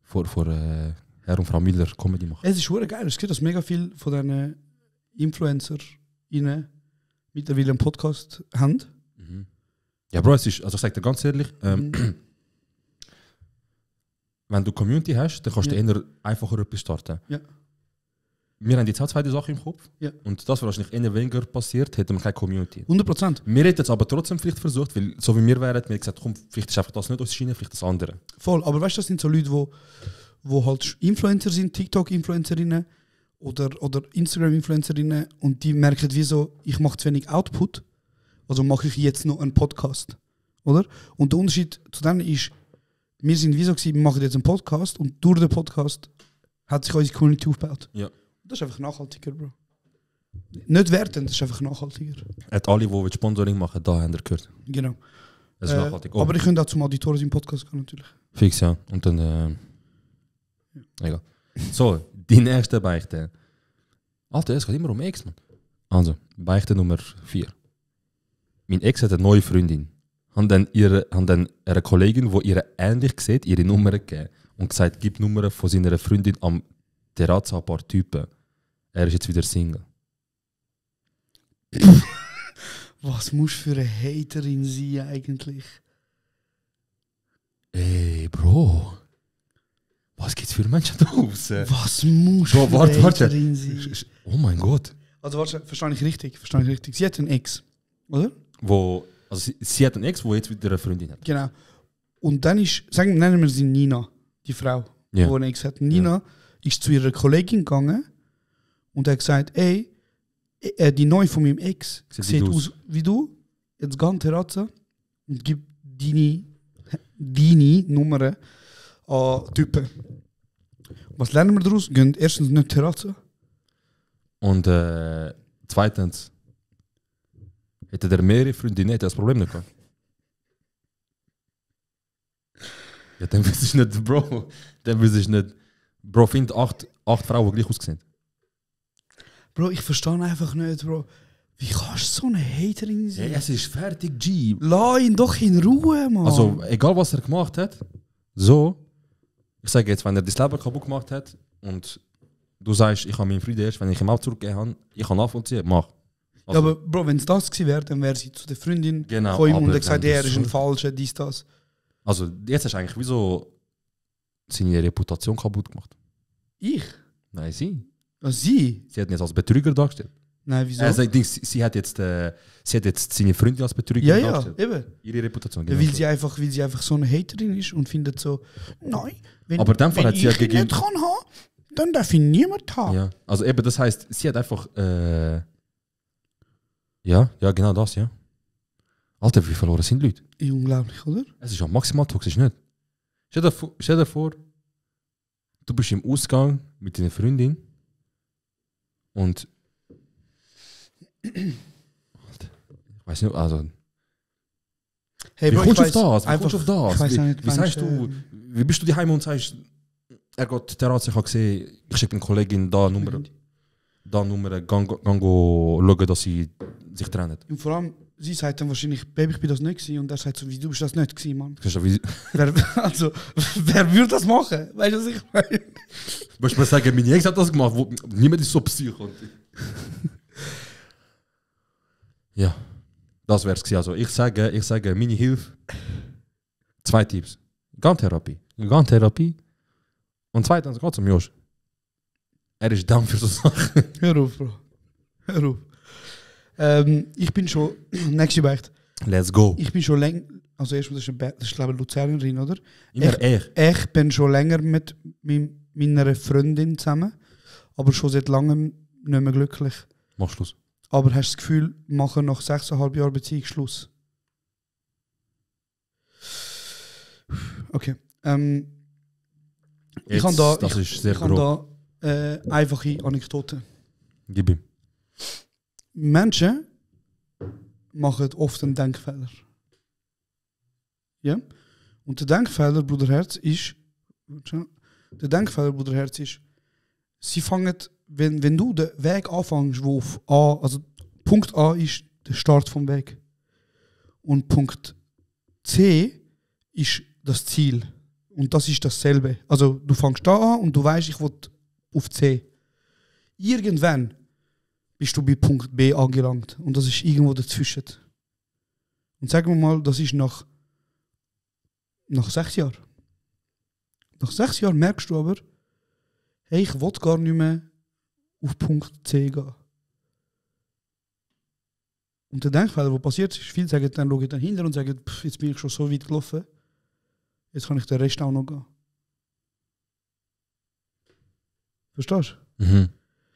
vor Herr und Frau Müller Comedy machen. Es ist schon geil. Es gibt dass mega viel von diesen InfluencerInnen mittlerweile einen Podcast haben. Ja, Bro, es ist, also ich sag dir ganz ehrlich, wenn du Community hast, dann kannst du eher einfacher etwas starten. Ja. Wir haben jetzt auch zwei Sachen im Kopf. Ja. Und das wäre wahrscheinlich eher weniger passiert, hätten wir keine Community. 100%. Wir hätten es aber trotzdem vielleicht versucht, weil so wie wir wären, wir gesagt, komm, vielleicht ist einfach das nicht unsere Schiene, vielleicht das andere. Voll, aber weißt du, das sind so Leute, wo halt Influencer sind, TikTok-Influencerinnen oder Instagram-Influencerinnen und die merken wie so, ich mache zu wenig Output, also mache ich jetzt noch einen Podcast. Oder? Und der Unterschied zu denen ist, wir sind wie so gewesen, wir machen jetzt einen Podcast und durch den Podcast hat sich unsere Community aufgebaut. Ja. Das ist einfach nachhaltiger, Bro. Nicht wertend, das ist einfach nachhaltiger. Hat alle, die Sponsoring machen, da haben wir gehört. Genau. Das ist nachhaltig. Aber ich könnte auch zum Auditores im Podcast gehen, natürlich. Fix, ja. Und dann, egal. So, die nächste Beichte. Alter, es geht immer um Ex, man. Also, Beichte Nummer 4. Mein Ex hat eine neue Freundin. Haben dann einer Kollegin, die ihr ähnlich sieht, ihre Nummer gegeben und gesagt, gib Nummern von seiner Freundin am Terrazzo ein paar Typen. Er ist jetzt wieder Single. Was musst du für eine Haterin sein eigentlich? Ey, Bro. Was gibt's für Menschen da draußen? Was musst du für eine Haterin sein? Oh mein Gott. Also warte, verstehe ich richtig. Sie hat einen Ex, oder? Sie hat einen Ex, der jetzt wieder eine Freundin hat. Genau. Und dann nennen wir sie Nina, die Frau, die einen Ex hat. Nina ist zu ihrer Kollegin gegangen und hat gesagt, ey, die Neue von meinem Ex sieht aus wie du, jetzt geh an die Terrazzo und gib deine Nummern an Typen. Was lernen wir daraus? Gehen erstens nicht Terrazzo. Und zweitens, hätte der mehrere Freundinnen, hätte das Problem nicht gehabt. Ja, dann wüsste ich nicht, Bro. Dann wüsste ich nicht. Bro, find 8 Frauen, die gleich aussehen. Bro, ich verstehe einfach nicht, Bro. Wie kannst du so eine Haterin sein? Ja, es ist fertig, G. Lass ihn doch in Ruhe, Mann. Also, egal was er gemacht hat, so, ich sage jetzt, wenn er das Leben kaputt gemacht hat und du sagst, ich habe meinen Frieden erst, wenn ich ihm auch zurückgegeben habe, ich kann nachvollziehen, mach. Also, ja, aber Bro, wenn es das gewesen wäre, dann wäre sie zu der Freundin genau, von ihm und aber hat gesagt, wenn er du ist ein so- Falscher, dies, das. Also, jetzt hast du eigentlich wieso seine Reputation kaputt gemacht. Ich? Nein, sie. Sie? Sie hat ihn jetzt als Betrüger dargestellt. Nein, wieso? Also, ich denke, sie hat jetzt seine Freundin als Betrüger Ja, ja, dargestellt. eben. Ihre Reputation. Ja, weil sie einfach so eine Haterin ist und findet so, nein, wenn, Aber in dem Fall wenn hat sie ja ich ihn gegen- nicht kann haben, dann darf ihn niemand haben. Ja, also eben, das heißt, sie hat einfach. Ja, genau das, ja. Alter, wie verloren sind die Leute? Unglaublich, oder? Es ist ja maximal toxisch, nicht? Stell dir vor, du bist im Ausgang mit deiner Freundin und. Alter, ich weiß nicht, also. Hey, Wie Bro, kommst du ich auf das? weiss Wie einfach- kommst du auf ich das? weiss auch Wie, nicht, wie sagst Mensch, du, wie bist du daheim und sagst, er geht Terrasse, ich habe gesehen, ich schicke eine Kollegin da Nummer, gang schauen, dass sie sich trennen. Und vor allem, sie sagt dann wahrscheinlich, Baby, ich bin das nicht gewesen. Und er sagt so, wie du bist das nicht gewesen, Mann. Das ist ja wie, Wer würde das machen? Weißt du, was ich meine? willst du mir sagen, meine Ex hat das gemacht, niemand ist so psycho. Ja, das wäre es gewesen. Also ich sage, meine Hilfe, 2 Tipps. Gantherapie. Und zweitens, geht zum Josh. Er ist down für so Sachen. Hör auf, Bro. Hör auf. Ich bin schon, nächste Beicht. Let's go. Ich bin schon länger, also erstmal, das ist glaube ich Luzernerin, oder? Immer Ich bin schon länger mit meiner Freundin zusammen, aber schon seit langem nicht mehr glücklich. Mach Schluss. Aber hast du das Gefühl, machen nach 6,5 Jahren Beziehung Schluss? Okay. Ich habe da, das ist sehr ich habe grob. da einfache Anekdoten. Gib ihm. Menschen machen oft einen Denkfehler. Ja? Und der Denkfehler, Bruderherz, ist, sie fangen, wenn du den Weg anfängst, wo auf A, also Punkt A ist der Start vom Weg. Und Punkt C ist das Ziel. Und das ist dasselbe. Also du fängst da an und du weißt, ich will auf C. Irgendwann bist du bei Punkt B angelangt. Und das ist irgendwo dazwischen. Und sagen wir mal, das ist nach 6 Jahren. Nach 6 Jahren merkst du aber, hey, ich will gar nicht mehr auf Punkt C gehen. Und der Denkfehler, der passiert ist, viele sagen dann, schauen dann hinter und sagen, jetzt bin ich schon so weit gelaufen, jetzt kann ich den Rest auch noch gehen. Verstehst du? Mhm.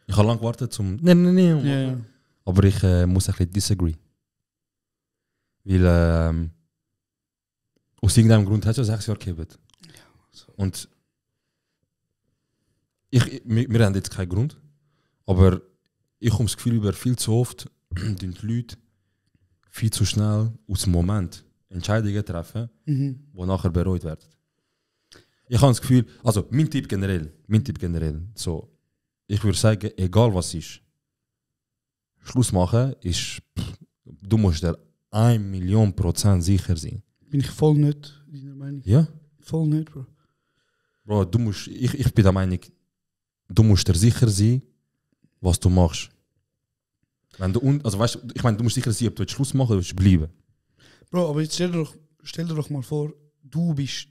Ich habe lange gewartet zum... Nein. Ja. Aber ich muss ein bisschen disagree. Weil aus irgendeinem Grund hat es ja 6 Jahre gegeben. Ja, so. Und wir haben jetzt keinen Grund, aber ich habe das Gefühl, über viel zu oft die Leute viel zu schnell aus dem Moment Entscheidungen treffen, die nachher bereut werden. Ich habe das Gefühl, also mein Tipp generell, so, ich würde sagen, egal was ist, Schluss machen ist, du musst dir 1.000.000% sicher sein. Bin ich voll nicht deiner Meinung? Ja? Voll nicht, Bro. Bro, ich bin der Meinung, du musst dir sicher sein, was du machst. Wenn du weißt, ich meine, du musst sicher sein, ob du jetzt Schluss machen oder bleiben. Bro, aber jetzt stell dir doch mal vor, du bist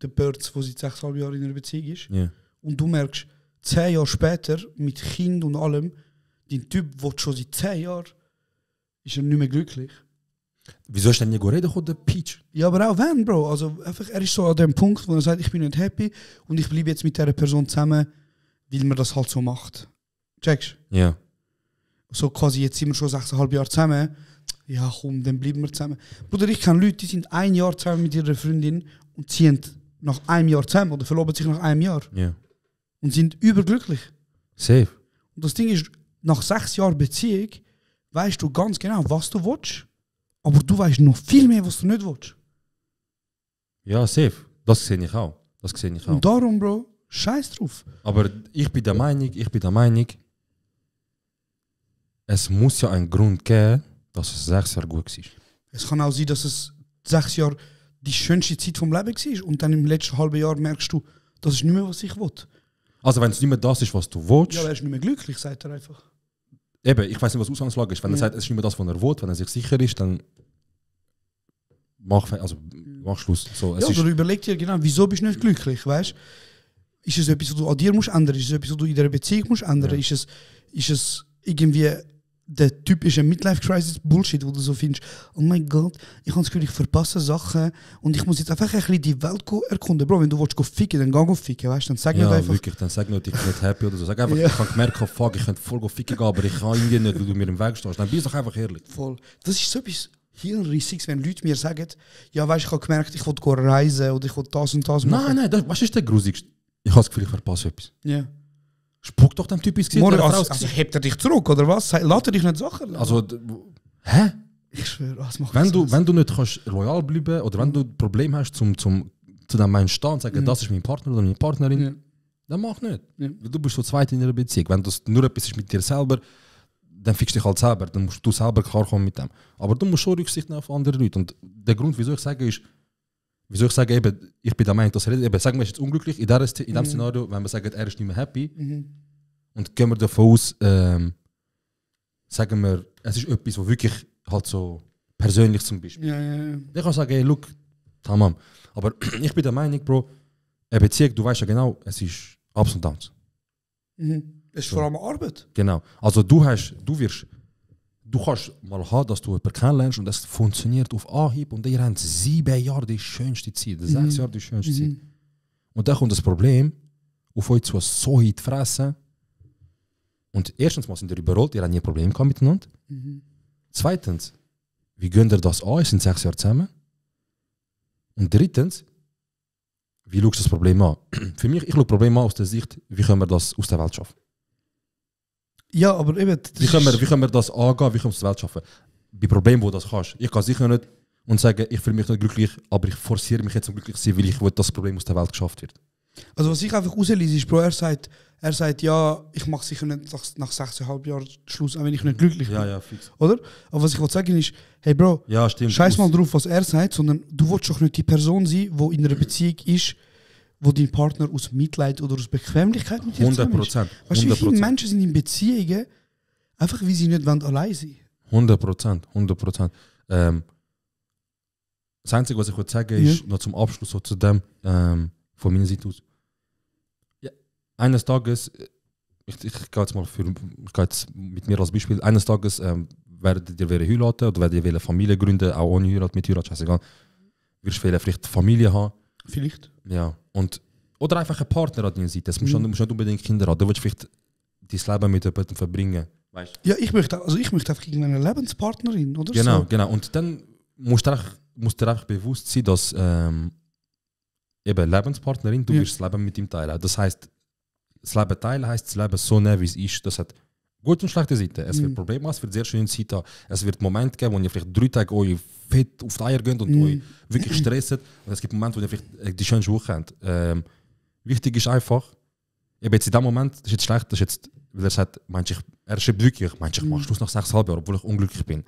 der Birds, der seit 6,5 Jahren in einer Beziehung ist. Yeah. Und du merkst, 10 Jahre später, mit Kind und allem, dein Typ will schon seit 10 Jahren, ist er nicht mehr glücklich. Wieso ist denn nicht reden, der Peach? Ja, aber auch wenn, Bro. Also einfach, er ist so an dem Punkt, wo er sagt, ich bin nicht happy und ich bleibe jetzt mit dieser Person zusammen, weil man das halt so macht. Checkst du? Ja. So quasi, jetzt sind wir schon 6,5 Jahre zusammen. Ja, komm, dann bleiben wir zusammen. Bruder, ich kenne Leute, die sind 1 Jahr zusammen mit ihrer Freundin und ziehen nach einem Jahr zusammen oder verloben sich nach einem Jahr. Ja. Und sind überglücklich. Safe. Und das Ding ist, nach 6 Jahren Beziehung weißt du ganz genau, was du willst, aber du weißt noch viel mehr, was du nicht willst. Ja, safe. Das sehe ich auch. Und darum, Bro, scheiß drauf. Aber ich bin der Meinung, es muss ja einen Grund geben, dass es 6 Jahre gut war. Es kann auch sein, dass es 6 Jahre die schönste Zeit vom Leben war und dann im letzten halben Jahr merkst du, das ist nicht mehr, was ich will. Also wenn es nicht mehr das ist, was du willst... Ja, er ist nicht mehr glücklich, sagt er einfach. Eben, ich weiß nicht, was die Ausgangslage ist. Wenn er sagt, es ist nicht mehr das, was er will, wenn er sich sicher ist, dann mach Schluss. So, ja, oder überleg dir genau, wieso bist du nicht glücklich, weißt? Ist es etwas, was du an dir musst ändern? Ist es etwas, was du in dieser Beziehung musst ändern? Ja. Ist es irgendwie der typische Midlife-Crisis-Bullshit, wo du so findest, oh mein Gott, ich habe das Gefühl, ich verpasse Sachen und ich muss jetzt einfach ein bisschen die Welt erkunden. Bro, wenn du willst ficken, dann geh ficken, weißt du? Dann sag nicht einfach... wirklich, dann sag nicht, ich bin nicht happy oder so. Sag einfach, ich habe gemerkt, fuck, ich könnte voll ficken gehen, aber ich kann irgendwie nicht, weil du mir im Weg stehst. Dann bist du doch einfach ehrlich. Voll. Das ist so etwas Hirnrissiges, wenn Leute mir sagen, ja, weißt du, ich habe gemerkt, ich will reisen oder ich will das und das machen. Nein, was ist der grusigste? Ich habe das Gefühl, ich verpasse etwas. Ja. Spuck doch dem Typ ins Gesicht. Also hebt er dich zurück, oder was? Lässt er dich nicht Sachen? Also, hä? Ich schwöre, was macht wenn du nicht kannst loyal bleiben oder wenn du ein Problem hast, zu dem Menschen stehen und sagen, das ist mein Partner oder meine Partnerin, dann mach nicht. Ja. Du bist so zweit in einer Beziehung. Wenn das nur etwas ist mit dir selber, dann fixst dich halt selber. Dann musst du selber klarkommen mit dem. Aber du musst schon Rücksicht nehmen auf andere Leute. Und der Grund, wieso ich sage, eben, ich bin der Meinung, dass er sagen wir, ist jetzt unglücklich in dem Szenario, wenn wir sagen, er ist nicht mehr happy und gehen wir davon aus, sagen wir, es ist etwas, was wirklich halt so persönlich zum Beispiel. Ja. Ich kann sagen, hey, look, tamam. Aber ich bin der Meinung, Bro, eine Beziehung, du weißt ja genau, es ist Ups und Downs. Es ist vor allem Arbeit. Genau. Also du kannst mal haben, dass du jemanden kennenlernst und das funktioniert auf Anhieb und ihr habt 7 Jahre die schönste Zeit, 6 Jahre die schönste Zeit. Und dann kommt das Problem, auf euch zu so in die Fresse. Und erstens mal sind ihr überrollt, ihr habt nie ein Problem gehabt miteinander. Zweitens, wie gehen ihr das an? Ihr sind 6 Jahre zusammen. Und drittens, wie schaust du das Problem an? Für mich, ich schaue das Problem an aus der Sicht, wie können wir das aus der Welt schaffen? Ja, aber eben... Wie können wir das angehen, wie können wir es aus der Welt schaffen? Bei Problemen, wo du das kannst. Ich kann sicher nicht sagen, ich fühle mich nicht glücklich, aber ich forciere mich jetzt zum glücklich sein, weil ich will, dass das Problem aus der Welt geschafft wird. Also was ich einfach rauslese, ist, Bro, er sagt, ja, ich mache sicher nicht nach 6,5 Jahren Schluss, auch wenn ich nicht glücklich bin. Ja, fix. Oder? Aber was ich wollte sagen ist, hey Bro, Ja, stimmt. scheiß mal drauf, was er sagt, sondern du willst doch nicht die Person sein, die in einer Beziehung ist, wo dein Partner aus Mitleid oder aus Bequemlichkeit mit dir zusammen ist. 100%. Weißt du, wie viele Menschen sind in Beziehungen, einfach wie sie nicht allein sein 100%. Das Einzige, was ich sagen will, ist noch zum Abschluss so zu dem, von meiner Seite aus. Ja, eines Tages, ich gehe jetzt mit mir als Beispiel, eines Tages werdet ihr heiraten oder werdet ihr Familie gründen, auch ohne Heirat, mit Heirat, scheißegal. Wirst du vielleicht Familie haben. Vielleicht. Ja. Oder einfach einen Partner an deiner Seite. Du musst nicht unbedingt Kinder haben. Du willst vielleicht dein Leben mit jemandem verbringen. Weißt? Ja, ich möchte einfach irgendeine Lebenspartnerin, oder genau, so. Genau. Und dann musst du dir einfach bewusst sein, dass eben Lebenspartnerin, du wirst das Leben mit ihm teilen. Das heisst, das Leben teilen heisst, das Leben so nehmen, wie es ist. Das hat gute und schlechte Seiten. Es wird Probleme haben, es wird sehr schöne Zeiten haben. Es wird Momente geben, wo ihr vielleicht 3 Tage euch fett auf die Eier geht und euch wirklich stresst. Und es gibt Momente, wo ihr vielleicht die schönste Woche habt. Wichtig ist einfach, eben jetzt in dem Moment, das ist jetzt schlecht, das ist jetzt, weil er sagt, er schreibt wirklich, ich mache Schluss nach 6,5 Jahren, obwohl ich unglücklich bin.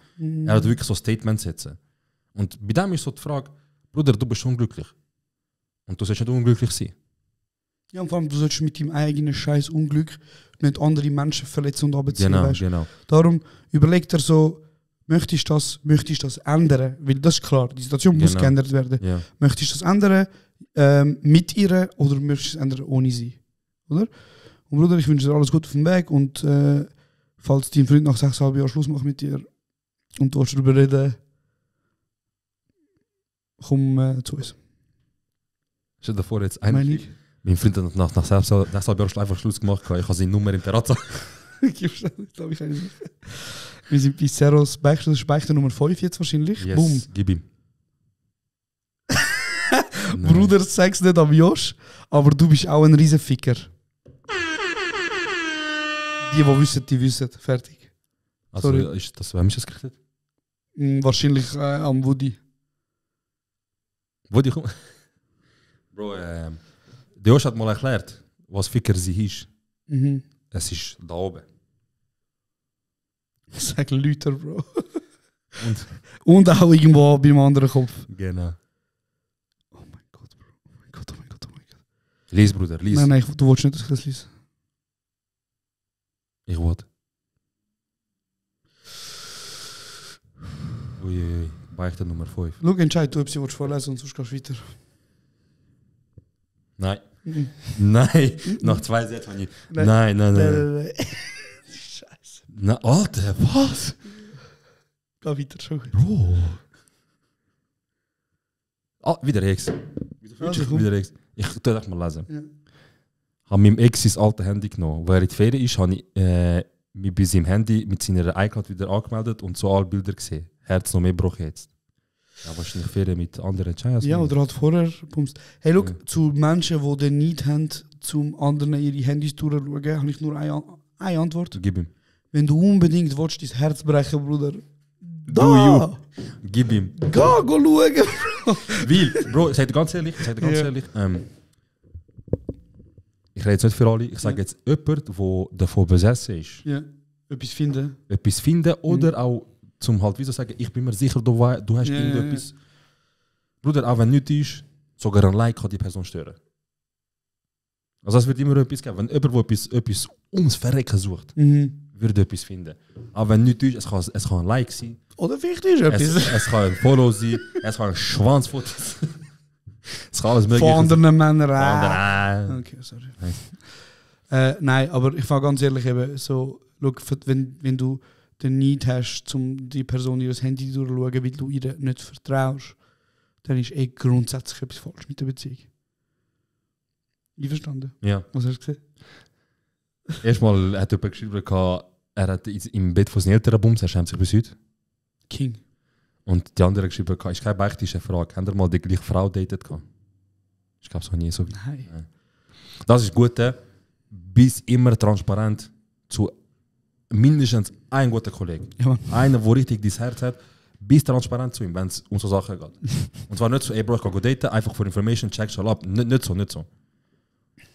Er hat wirklich so Statements setzen. Und bei dem ist so die Frage, Bruder, du bist unglücklich. Und du sollst nicht unglücklich sein. Ja, und vor allem, du sollst mit deinem eigenen scheiß Unglück nicht andere Menschen verletzen und abziehen. Genau. Darum überlegt er so, möchtest du das ändern? Weil das ist klar, die Situation muss geändert werden. Ja. Möchtest du das ändern mit ihr oder möchtest du es ändern ohne sie? Oder? Und Bruder, ich wünsche dir alles Gute auf dem Weg und falls dein Freund nach 6,5 Jahren Schluss macht mit dir und du willst darüber reden, komm zu uns. Stell dir vor, jetzt Meine ich. mein Freund hat nach 6,5 Jahren einfach Schluss gemacht. Ich habe seine Nummer im Terrazzo. Glaube ich nicht. Wir sind bei Zeros Beichte, das ist Beichte Nummer 5 jetzt wahrscheinlich. Yes, Boom. gib ihm. Bruder, sag's nicht am Josh, aber du bist auch ein Riesenficker. Die wissen, die wissen. Fertig. Also, Sorry. ist das, wem ist das gerichtet? Wahrscheinlich am Woody. Woody, komm. Bro, der Josh hat mal erklärt, was Ficker sie ist. Mhm. Es ist da oben. Sag Lüter, Bro. Und auch irgendwo beim anderen Kopf. Genau. Oh mein Gott, Bro. Oh mein Gott. Lies, Bruder, lies. Nein, du willst nicht, dass ich das lese. Ich wollte. Uiuiui, Beichte Nummer 5. Schau, entscheid du, ob sie vorlesen und sonst gehst du weiter. Nein. Nein, nach 2 Sätzen habe ich. Nein. Scheiße. Na, Alter, was? Geh weiter, schon. Bro. Wieder Ex. Also, Wieder Ex. Ich tue das mal lesen. Ja. Habe meinem Ex sein altes Handy genommen. Wo er in die Ferien ist, habe ich mich bei seinem Handy mit seiner iCloud wieder angemeldet und so alle Bilder gesehen. Herz noch mehr Bruch jetzt. Ja, wahrscheinlich Ferien mit anderen Chais. Ja, oder halt vorher pumpst. Hey, schau, zu Menschen, die den Need haben, zum anderen ihre Handys durchschauen, habe ich nur eine Antwort. Gib ihm. Wenn du unbedingt willst, dein Herz brechen, Bruder. Do you. Gib ihm. Geh schauen, Bro. Weil, Bro, ich sage dir ganz ehrlich, ich rede jetzt nicht für alle, ich sage jetzt jemand, der davon besessen ist. Ja, etwas finden. Etwas finden oder auch zum halt, wie so sagen, ich bin mir sicher, du hast irgendetwas. Bruder, auch wenn nichts ist, sogar ein Like kann die Person stören. Also es wird immer etwas geben. Wenn jemand, der etwas ums Verrecken sucht, würde etwas finden. Aber wenn nichts ist, es kann ein Like sein. Oder vielleicht ist etwas. Es kann ein Follow sein, es kann ein Schwanzfoto sein. Es kann alles mögliche von anderen Männern. Okay, sorry. Nein, aber ich fange ganz ehrlich eben so, look, wenn du den Need hast, um die Person ihr Handy durchzuschauen, weil du ihr nicht vertraust, dann ist grundsätzlich etwas falsch mit der Beziehung. Einverstanden? Ja. Was hast du gesehen? Erstmal hat jemand geschrieben, er hat im Bett von seinen Eltern bumst, er schämt sich bis heute. King. Und die andere geschrieben, ist keine beichtische Frage. Habt ihr mal die gleiche Frau datet? Ich glaube, es noch nie so weit. Nein. Das ist gut. Bis immer transparent zu mindestens einem guten Kollegen. Ja, einer, der richtig dein Herz hat. Bis transparent zu ihm, wenn es um so Sachen geht. Und zwar nicht so, ey Bro, ich kann daten, einfach für Information, check schon ab. Nicht so.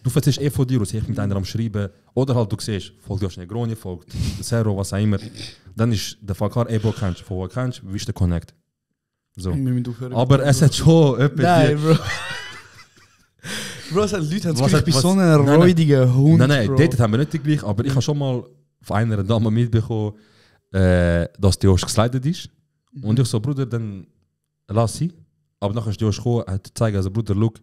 Du verziehst von dir aus, ich mit einer am Schreiben. Oder halt du siehst, folgt Josh Negroni, folgt Zero, was auch immer. Dann ist der Fall klar, Bro, kennst du, von wo kennst du, wie ist der Connect? So. Aber es hat schon etwas. Nein, Bro. Bro, es hat Leute, ich bin so ein räudiger Hund. Nein, dort haben wir nicht gleich, aber ich habe schon mal von einer Dame mitbekommen, dass die Josh geslidet ist. Und ich so, Bruder, dann lass sie. Aber nachher ist die Josh gekommen, hat gezeigt, also Bruder, look,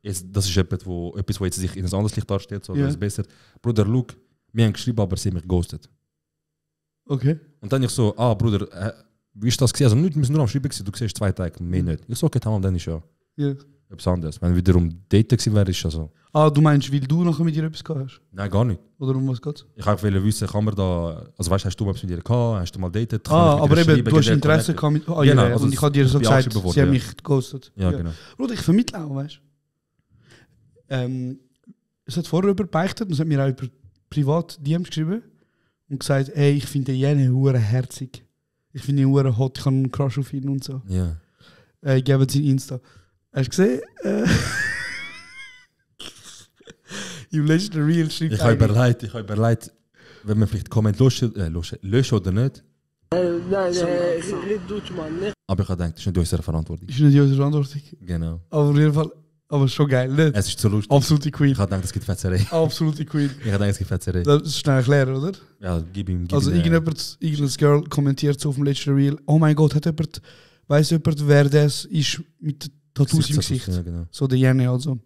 das ist etwas, wo jetzt sich in ein anderes Licht darstellt, so, das ist besser. Bruder, look, wir haben geschrieben, aber sie haben mich geghostet. Okay. Und dann ich so, Bruder, wie ist das gewesen? Also nicht, wir sind nur am Schreiben gewesen, du siehst 2 Tage, mehr nicht. Ich so, okay, tamam, dann ist ja etwas anderes. Wenn wiederum Daten gewesen wäre, ist ja so. Du meinst, weil du nachher mit ihr etwas gehabt hast? Nein, gar nicht. Oder um was geht's? Ich wollte wissen, kann man da, also weißt du, hast du was mit ihr gehabt, hast du mal datet? Aber eben, du hast Interesse gehabt mit ihr. Genau, also und ich habe dir so gesagt, sie haben mich geghostet. Ja, genau. Bruder, ich vermittle auch, weißt du. Es hat vorher überbeichtet und es hat mir auch über privat DMs geschrieben und gesagt, ey, ich finde Jene hure herzig. Ich finde ihn hure hot, ich habe einen Crush auf ihn und so. Ja. Ich gebe sein Insta. Hast du gesehen? Im letzten Reel schreibt ich habe überlegt, wenn man vielleicht Comment löschen oder nicht. Aber ich habe gedacht, das ist nicht unsere Verantwortung. Ist nicht unsere Verantwortung. Genau. Aber auf jeden Fall, aber schon geil, nicht? Es ist so lustig. Absolute Queen. Ich habe gedacht, es gibt Fetzerei. Absolute Queen. Ich habe gedacht, es gibt Fetzerei. Das ist schnell erklären, oder? Ja, gib ihm. Also irgendein Girl kommentiert so auf dem letzten Reel, oh mein Gott, weiss jemand, wer das ist mit Tattoos im Gesicht? Ja, genau. So der Jene also.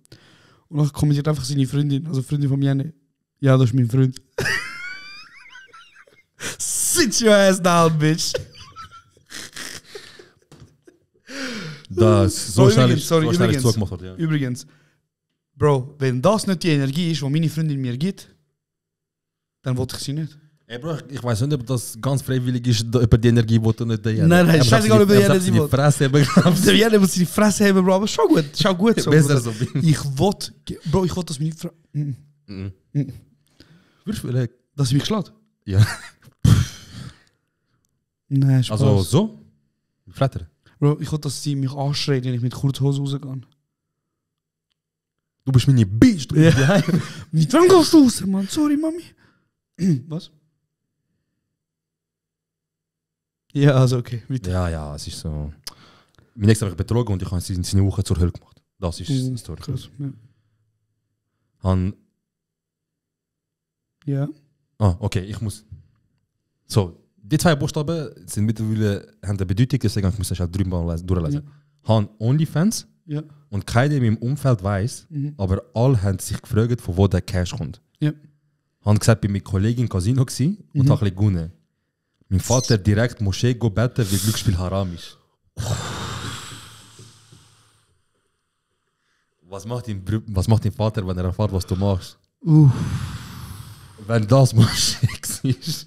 Und dann kommentiert einfach seine Freundin, also Freundin von Jene. Ja, das ist mein Freund. Sit your ass down, bitch. Das so schnell ist zugemacht worden. Ja. Übrigens, Bro, wenn das nicht die Energie ist, die meine Freundin mir gibt, dann wollte ich sie nicht. Ey Bro, ich weiß nicht, ob das ganz freiwillig ist, über die Energie, die du nicht da hast. Nein, scheißegal, über die Energie. Die Fresse haben, glaubst du? Der muss seine Fresse haben, Bro, aber schau gut so. Besser so. Ich wollte, dass meine Frau... Würdest du vielleicht... Dass sie mich schlägt? Ja. Nein, Spaß. Also so? Flattern? Bro, ich wollte, dass sie mich anschreit, wenn ich mit kurzer Hose rausgehe. Du bist meine Bitch, du bist daheim. Mit wann gehst du raus, Mann? Sorry, Mami. Was? Ja, also okay. Weiter. Ja, es ist so... Mein Ex hat mich betrogen und ich habe seine Woche zur Hölle gemacht. Das ist die Story. Krass, ja. Ja. Okay, ich muss... So, die 2 Buchstaben sind mittlerweile haben eine Bedeutung, deswegen muss ich halt 3-mal durchlesen. Ja. Han OnlyFans und keiner in meinem Umfeld weiß, aber alle haben sich gefragt, von wo der Cash kommt. Ja. Han gesagt, bin mit Kollegin im Casino und habe ein bisschen gewonnen. Mein Vater direkt Moschee go beten, weil Glücksspiel haram ist. Was macht dein Vater, wenn er erfährt, was du machst? Wenn das Moschee ist.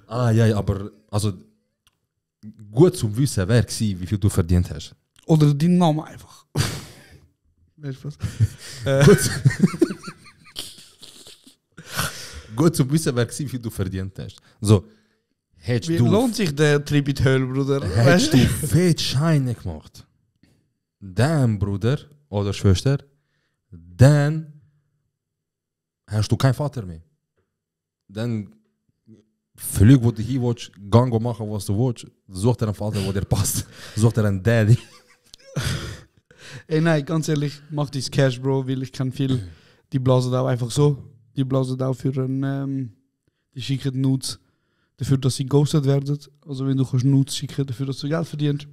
Ja, aber also gut zum Wissen, wer war, wie viel du verdient hast. Oder dein Name einfach. Weißt du was? Gut zum Wissen, wer war, wie viel du verdient hast. So, wie lohnt sich der Trip in die Hölle, Bruder? Hättest du fett Scheine gemacht, dann, Bruder oder Schwester, dann hast du keinen Vater mehr. Dann völlig, wo du hin willst, gang machen, was du willst. Such dir einen Vater, der dir passt. Such dir einen Daddy. Ey, nein, ganz ehrlich, mach dies Cash, Bro, weil ich kann viel. Die blasen auch einfach so. Die blasen auch für einen. Die schicken Nudes dafür, dass sie ghostet werden. Also, wenn du Nudes schicken dafür, dass du Geld verdienst,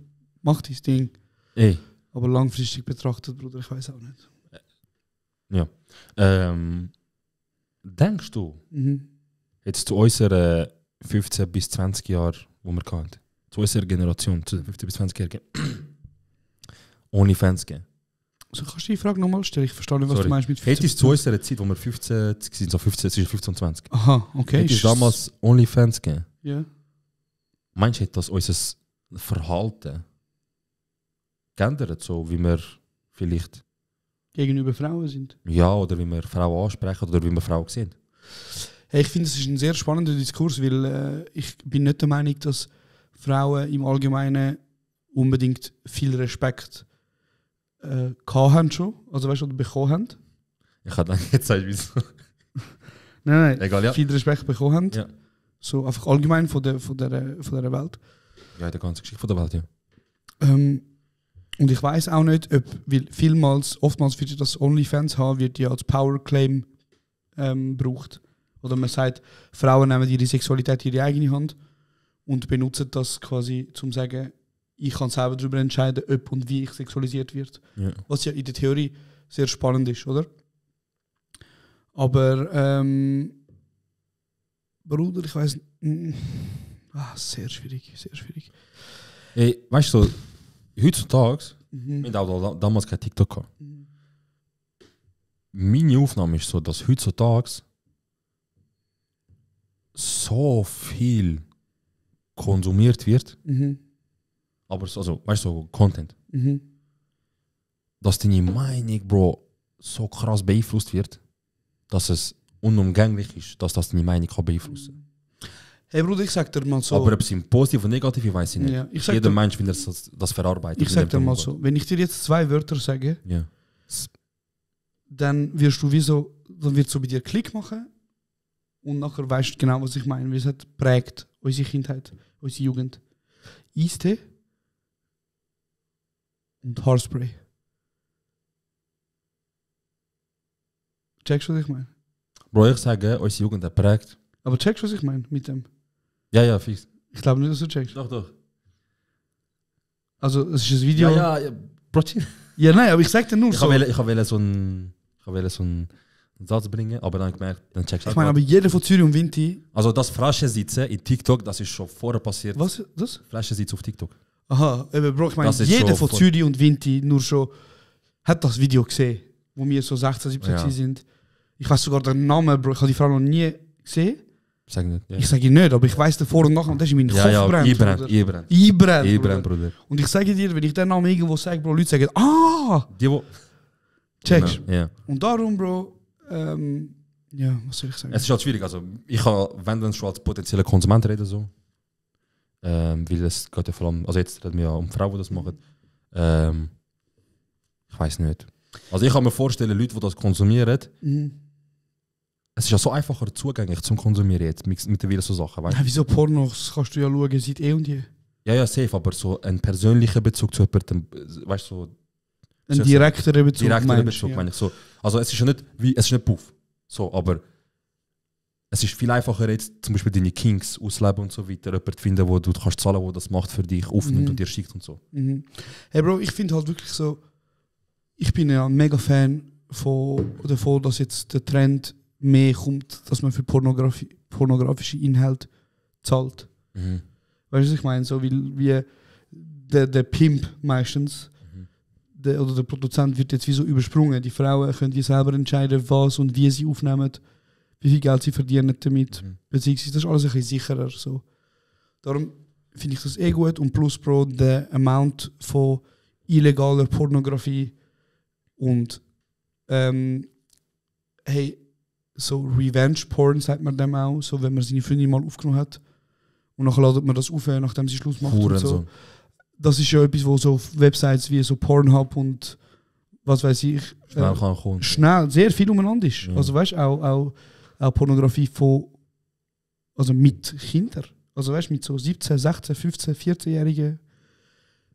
mach dies Ding. Ey. Aber langfristig betrachtet, Bruder, ich weiß auch nicht. Ja. Denkst du, jetzt zu unserer 15 bis 20 Jahren, wo wir hatten, zu unserer Generation, zu den 15 bis 20-Jährigen, OnlyFans gehen? Also kannst du die Frage nochmal stellen? Ich verstehe nicht, was du meinst mit 15. Hättest du zu unserer Zeit, wo wir 15 sind, so 15, zwischen 15 und 20. Aha, okay. Hättest du damals OnlyFans gehen? Ja. Meinst du, hat das unser Verhalten geändert, so wie wir vielleicht gegenüber Frauen sind? Ja, oder wie wir Frauen ansprechen oder wie wir Frauen sehen? Hey, ich finde, es ist ein sehr spannender Diskurs, weil ich bin nicht der Meinung, dass Frauen im Allgemeinen unbedingt viel Respekt haben schon, also weißt du, oder bekommen haben. Ich habe dann jetzt gesagt, wieso. Nein, Egal, ja. viel Respekt bekommen haben. Ja. So einfach allgemein von der Welt. Ja, der ganze Geschichte von der Welt, ja. Und ich weiß auch nicht, ob, weil oftmals wird das OnlyFans haben, wird ja als Power Claim gebraucht. Oder man sagt, Frauen nehmen ihre Sexualität in ihre eigene Hand und benutzen das quasi, zum zu sagen, ich kann selber darüber entscheiden, ob und wie ich sexualisiert wird. Ja. Was ja in der Theorie sehr spannend ist, oder? Aber Bruder, ich weiß sehr schwierig, sehr schwierig. Ey, weißt du, so, heutzutage, wir haben auch damals kein TikTok gehabt. Meine Aufnahme ist so, dass heutzutage so viel konsumiert wird, aber so, also, weißt du, so Content, dass deine Meinung, Bro, so krass beeinflusst wird, dass es unumgänglich ist, dass das deine Meinung kann beeinflussen. Hey Bruder, ich sag dir mal so. Aber ob es positiv oder negativ ist, weiß ich nicht. Ja, Jeder Mensch, wie er das verarbeitet. Ich sag dir mal so, wenn ich dir jetzt 2 Wörter sage, ja. Dann wirst du dann wird so bei dir Klick machen und nachher weißt du genau, was ich meine. Wie es hat prägt unsere Kindheit, unsere Jugend. Eistee und Haarspray. Checkst du, was ich meine? Bro, ich sage, unsere Jugend hat prägt. Aber checkst du, was ich meine mit dem? Ja, fix. Ich glaube nicht, dass du checkst. Doch. Also, es ist ein Video. Ja, Bro. Ja, nein, aber ich sag dir nur ich so. Ich wollte so einen Satz bringen, aber dann gemerkt, dann checkst du. Ich meine, aber jeder von Zürich und Vinti. Also das Flaschensitzen in TikTok, das ist schon vorher passiert. Was? Das? Flaschensitzen auf TikTok. Aha, eben, Bro, ich meine, jeder von Zürich und Vinti nur schon hat das Video gesehen, wo wir so 16, 17 sind. Ich weiß sogar den Namen, Bro, ich habe die Frau noch nie gesehen. Sag nicht, ja. Ich sage ihn nicht, aber ich weiß den Vor- und Nachnamen, das ist in meinen Kopf brennt. Ibran, Bruder. Und ich sage dir, wenn ich den Namen irgendwo sage, Bro, Leute sagen, Die, wo... Checkst. Genau, ja. Und darum, Bro, ja, was soll ich sagen? Es ist halt schwierig, also ich kann, wenn dann schon als potenzieller Konsument reden, so. Weil es geht ja vor allem, also jetzt reden wir ja um Frauen, die das machen. Ich weiß nicht. Also ich kann mir vorstellen, Leute, die das konsumieren, es ist ja so einfacher zugänglich zum Konsumieren jetzt, mittlerweile so Sachen, weißt du? Ja, wieso Pornos kannst du ja schauen, seit eh und je. Ja, safe, aber so einen persönlichen Bezug zu jemandem, weißt du, so... Ein direkterer Bezug, meine ich so. Also es ist ja nicht, es ist nicht Puff, so, aber es ist viel einfacher jetzt, zum Beispiel deine Kings ausleben und so weiter, jemanden zu finden, wo du kannst zahlen, wo das macht für dich, aufnimmt und dir schickt und so. Hey Bro, ich finde halt wirklich so, ich bin ja ein mega Fan davon, dass jetzt der Trend mehr kommt, dass man für pornografische Inhalte zahlt. Weißt du, was ich meine? So wie der Pimp meistens, oder der Produzent wird jetzt wie so übersprungen. Die Frauen können die selber entscheiden, was und wie sie aufnehmen, wie viel Geld sie verdienen damit. Beziehungsweise das ist alles ein bisschen sicherer. So. Darum finde ich das eh gut. Und plus, Bro, der Amount von illegaler Pornografie und hey, so Revenge-Porn sagt man dem auch, so wenn man seine Freundin mal aufgenommen hat und nachher ladet man das auf, nachdem sie Schluss macht. Und so. Das ist ja etwas, wo so auf Websites wie so Pornhub und was weiß ich schnell sehr viel umeinander ist. Ja. Also weißt du, auch Pornografie also mit Kindern. Also weißt du, mit so 17, 16, 15, 14-Jährigen.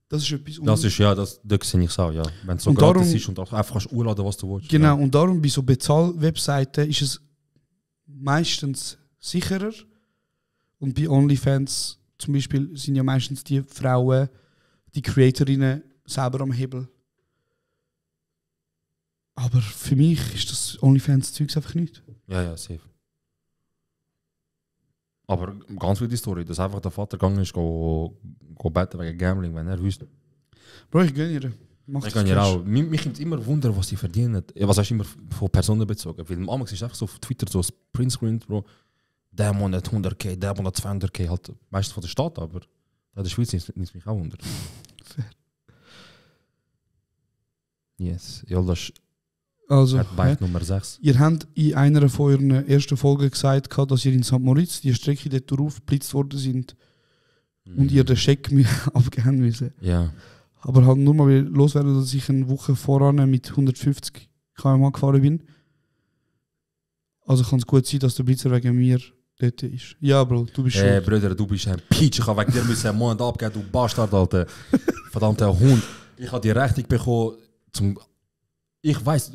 Das ist etwas. Das ist ja, das sehe ich auch, ja. Wenn es so gratis ist und auch einfach kannst urladen, was du willst. Genau, und darum bei so Bezahl-Webseiten ist es meistens sicherer. Und bei OnlyFans zum Beispiel sind ja meistens die Frauen, die Creatorinnen selber am Hebel. Aber für mich ist das OnlyFans-Zeugs einfach nicht. Ja, safe. Aber ganz wilde Story, dass einfach der Vater gegangen ist, go beten wegen Gambling, wenn er wüsste. Bro, ich gönne ihr. Ich gönne ihr auch. Mich kommt immer Wunder, was sie verdienen. Was heißt immer von Personen bezogen? Weil am Anfang ist einfach so auf Twitter so Printscreen, Bro. Der Monat 100k, der Monat 200k, halt meistens von der Stadt, aber in der Schweiz nimmt mich auch wunder. Yes, ja, das also, Bike Nummer 6. Ihr habt in einer von euren ersten Folgen gesagt, dass ihr in St. Moritz die Strecke dort drauf geblitzt worden sind und ihr den Scheck abgeben müssen. Ja. Aber halt nur mal loswerden, dass ich eine Woche voran mit 150 km/h gefahren bin. Also kann es gut sein, dass der Blitzer wegen mir dort ist. Ja, Bro, du bist schuld. Bruder, du bist ein Peach. Ich habe wegen dir einen Monat abgeben, du Bastard, Alter. Verdammter Hund. Ich habe die Rechnung bekommen zum... Ich weiss...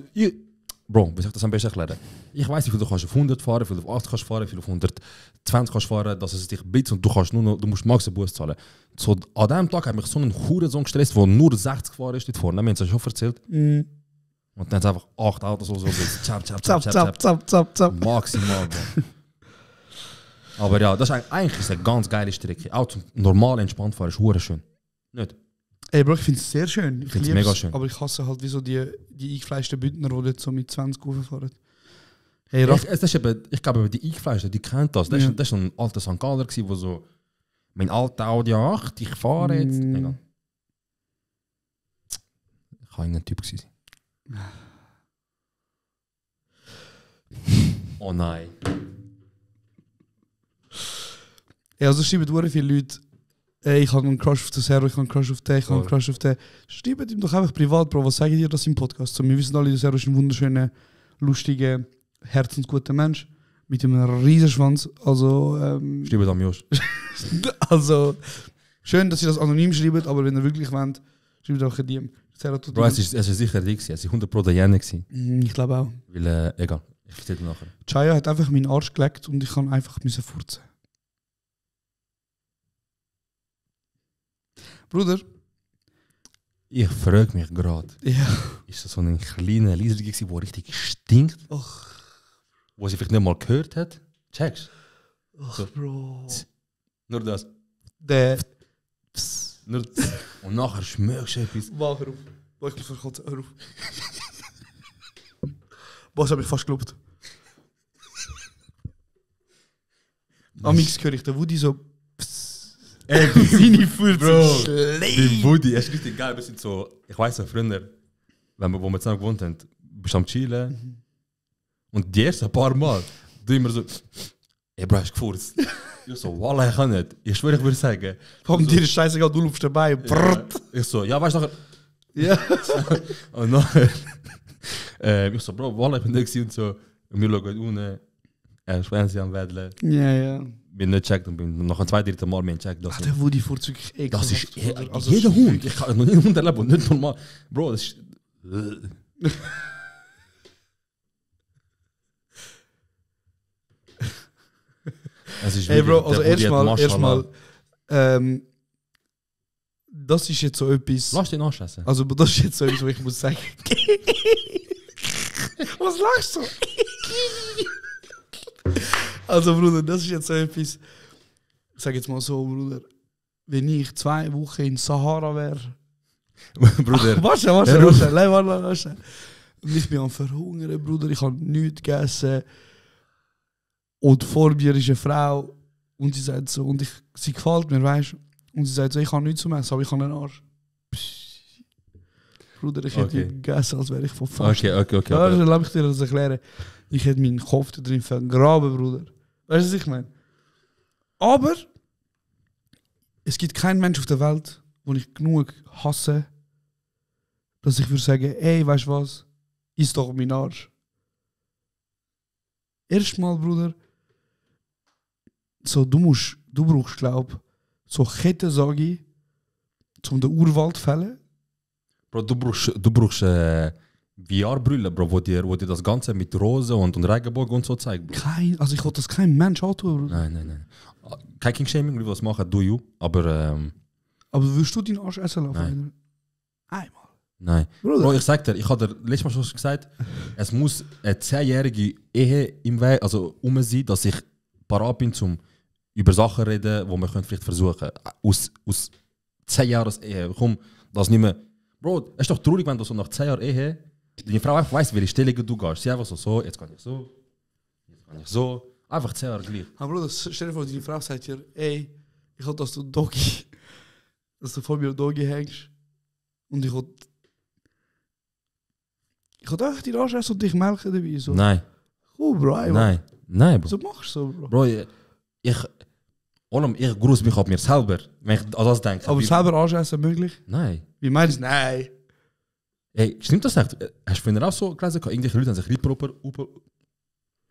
Bro, wie soll ich das am besten erklären? Ich weiss, wie viel du kannst auf 100 fahren, wie viel du auf 80 kannst fahren, wie viel du auf 120 kannst fahren, dass es dich blitzt und du musst max einen Bus zahlen. So, an diesem Tag hat mich so ein Hurensohn gestresst, der nur 60 gefahren ist dort vorne. Wir haben es ja schon erzählt. Und dann hat es einfach 8 Autos so zap. Maximal, Bro. Aber ja, das ist eigentlich eine ganz geile Strecke. Auch zum normal entspannt fahren ist hure schön. Nicht? Ey, Bro, ich finde es sehr schön. Ich finde es mega schön. Aber ich hasse halt wie so die eingefleischten Bündner, die dort so mit 20 rauffahren. Hey, ich glaube, die eingefleischten, die kennt das. Das ist so ein alter St. Galler, der so... Mein alter Audi 8, ich fahre jetzt... Egal. Ich kann irgendein Typ sein. Oh nein. Ja, also schreiben sehr viele Leute, ey, ich habe einen Crush auf den Servo, ich habe einen Crush auf den, ich habe einen Crush auf den. Schreibt ihm doch einfach privat, Bro, was sagen dir das im Podcast? So, wir wissen alle, der Servo ist ein wunderschöner, lustiger, herzensguter Mensch mit einem riesen Schwanz. Also, schreibt am Josh. Also, schön, dass ihr das anonym schreibt, aber wenn ihr wirklich wollt, schreibt auch ein DM. Bro, es ist sicher die gewesen, es ist 100% der Jene gewesen. Ich glaube auch. Weil, egal, ich erzähle dir nachher. Chaya hat einfach meinen Arsch geleckt und ich kann einfach furzen. Bruder? Ich frage mich gerade. Ja. Ist das so ein kleiner Lieser gewesen, der richtig stinkt? Och. Wo sie vielleicht nicht mal gehört hat? Checkst? Och, so. Bro. Nur das. Der. Nur und nachher schmeckst du etwas. Boah, hör auf. Boah, ich muss verkotzen. Hör auf. Boah, das hab ich fast geglaubt. Amix höre ich den Woody so... Ey, seine Furz Bro, der Woody, er ist richtig geil. Wir sind so... Ich weiss noch, früher, wo wir zusammen gewohnt haben, bist du am Chillen. Und die ersten paar Mal, du immer so... Ey, Bro, hast du gefurzt? Ich so, Wallah, ich kann nicht. Ich schwöre, ich würde sagen... Warum so, dir ist scheißegal, du laufst dabei. Ja, ich so, ja, weißt du nachher... Ja. Und nachher... ich so, Bro, Wallah, ich bin nicht und so... Und wir schauen unten... Schwänze am Wedeln. Ja, ja. Bin nicht gecheckt und bin noch ein zweites Mal mehr gecheckt. Der Woody furzt wirklich ekelhaft. Das ist... Also jeder Hund. Ich kann noch nie einen Hund erleben und nicht normal. Bro, das ist... Ey Bro, also erstmal das ist jetzt so etwas... Lass dich nachschießen. Also das ist jetzt so etwas, was ich muss sagen. Was lachst du? Also Bruder, das ist jetzt so etwas... Ich sag jetzt mal so, Bruder. Wenn ich 2 Wochen in Sahara wäre... Bruder... Warte. Und ich bin am Verhungern, Bruder. Ich habe nichts gegessen. Und vor mir ist eine Frau und sie sagt so, und sie gefällt mir, weißt du? Und sie sagt so, ich habe nichts zum Essen, aber ich habe einen Arsch. Psst. Bruder, ich hätte die gegessen, als wäre ich von fast. Okay. Ja, dann lass ich dir das erklären. Ich hätte meinen Kopf da drin vergraben, Bruder. Weißt du, was ich meine? Aber es gibt keinen Mensch auf der Welt, den ich genug hasse, dass ich würde sagen, ey, weißt du was? Iss doch mein Arsch. Erstmal, Bruder, so, du brauchst, glaub, so Kettensage, um den Urwald zu fällen. Bro, du brauchst VR-Brille, Bro, wo dir das Ganze mit Rosen und Regenbogen und so zeigt. Also ich wollte das kein Mensch antun, Bruder. Nein. Kein King-Shaming, wie was machen, do you, aber... Aber willst du deinen Arsch essen lassen? Nein. Einmal. Nein. Bro, ich sag dir, ich habe dir letztes Mal schon gesagt, es muss eine 10-jährige Ehe im Weg, also sein, dass ich parat bin, um über Sachen zu reden, die man vielleicht versuchen können. Aus 10 Jahren Ehe. Komm, das nicht mehr. Bro, es ist doch traurig, wenn du so nach 10 Jahren Ehe deine Frau einfach weiss, welche Stellung du gehst. Sie einfach so, jetzt kann ich so, jetzt kann ich so. Einfach 10 Jahre gleich. Aber Bro, stell dir vor, deine Frau sagt dir, ey, ich will, dass du vor mir Doggy hängst. Und ich will einfach die Arsch essen und dich melken dabei. So. Nein. Oh, Bro. Nein, Bro. So machst du so, Bro. Bro, Ich grüße mich ab mir selber, wenn ich an das denke. Aber selber anschließen möglich? Nein. Wie meinst du? Nein. Ey, stimmt das nicht? Hast du vorhin auch so gelesen, irgendwelche Leute haben sich Rippe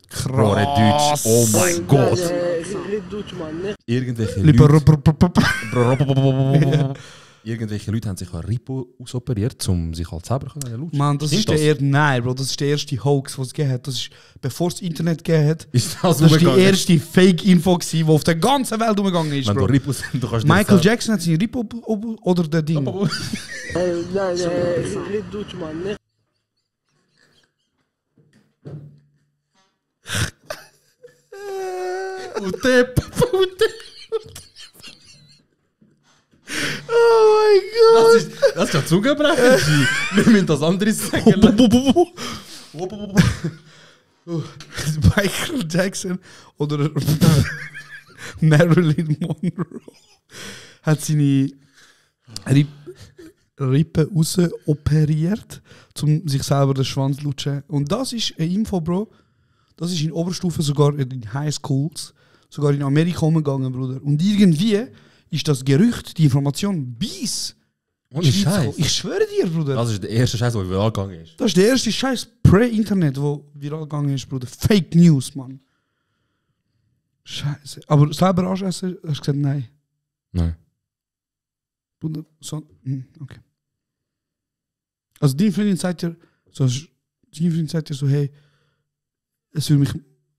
Krass. Bro, Deutsch. Oh mein Gott. Irgendwelche Irgendwelche Leute haben sich an Ripo ausoperiert, um sich halt selber zu lutschen. Mann, das ist nein, Bro, das ist der erste Hoax, was es gegeben hat. Das ist, bevor es Internet gegeben hat, ist das ist die erste Fake-Info gewesen, die auf der ganzen Welt umgegangen ist, Wenn Bro. du Ripos, du kannst Michael Jackson hat seinen Ripo oder der Ding. Nein, ich rede Deutsch, Mann. Nicht. Oh mein Gott! Das ist ja Zungenbrecher. Wir müssen das andere sagen. Michael Jackson oder Marilyn Monroe hat seine Rippe raus operiert, um sich selber den Schwanz zu lutschen. Und das ist eine Info, Bro. Das ist in Oberstufe, sogar in Highschools, sogar in Amerika umgegangen, Bruder. Und irgendwie ist das Gerücht, die Information bis Ohne Scheiß. Ich schwöre dir, Bruder. Das ist der erste Scheiß, der viral gegangen ist. Das ist der erste Scheiß Pre-Internet, der viral gegangen ist, Bruder. Fake News, Mann. Scheiße. Aber selber anschließen, hast du gesagt, nein. Nein. Bruder, so, okay. Also die Freundin sagt dir so, hey, es würde mich,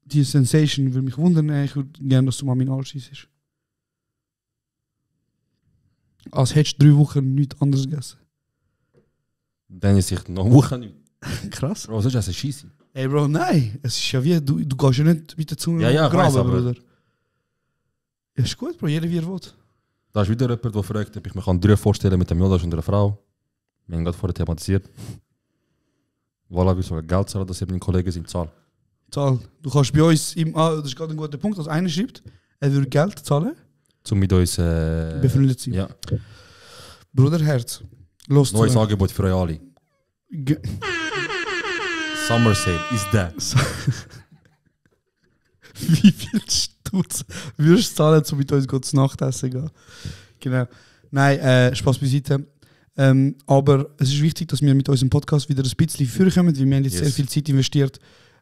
die Sensation würde mich wundern, ich würde gerne, dass du mal meinen Arsch schießt. Als hättest du 3 Wochen nichts anderes gegessen. Dann ist sich noch Woche nicht. Krass. Bro, sonst ist es Scheisse. Ey Bro, nein. Es ist ja wie, du gehst ja nicht mit der Zunge Ja, graben, weiss, aber- Bruder. Ja, ist gut, Bro, jeder wie er will. Da ist wieder jemand, der fragt, ob ich mir 3 vorstellen mit einem Jodas und einer Frau. Wir haben gerade vorher thematisiert. Voilà, wir sogar Geld zahlen, dass meine Kollegen sind zahlen. Zahl. Du kannst bei uns, das ist gerade ein guter Punkt, als einer schreibt, er würde Geld zahlen, Um mit uns befreundet sein. ja. Bruderherz, los Neues zu. Angebot für euch alle. Summer Sale ist da. Wie viel Stutz würdest du zahlen, um mit uns zu Nachtessen gehen? Genau. Nein, Spaß beiseite. Aber es ist wichtig, dass wir mit unserem Podcast wieder ein bisschen vorkommen, weil wir haben jetzt sehr viel Zeit investiert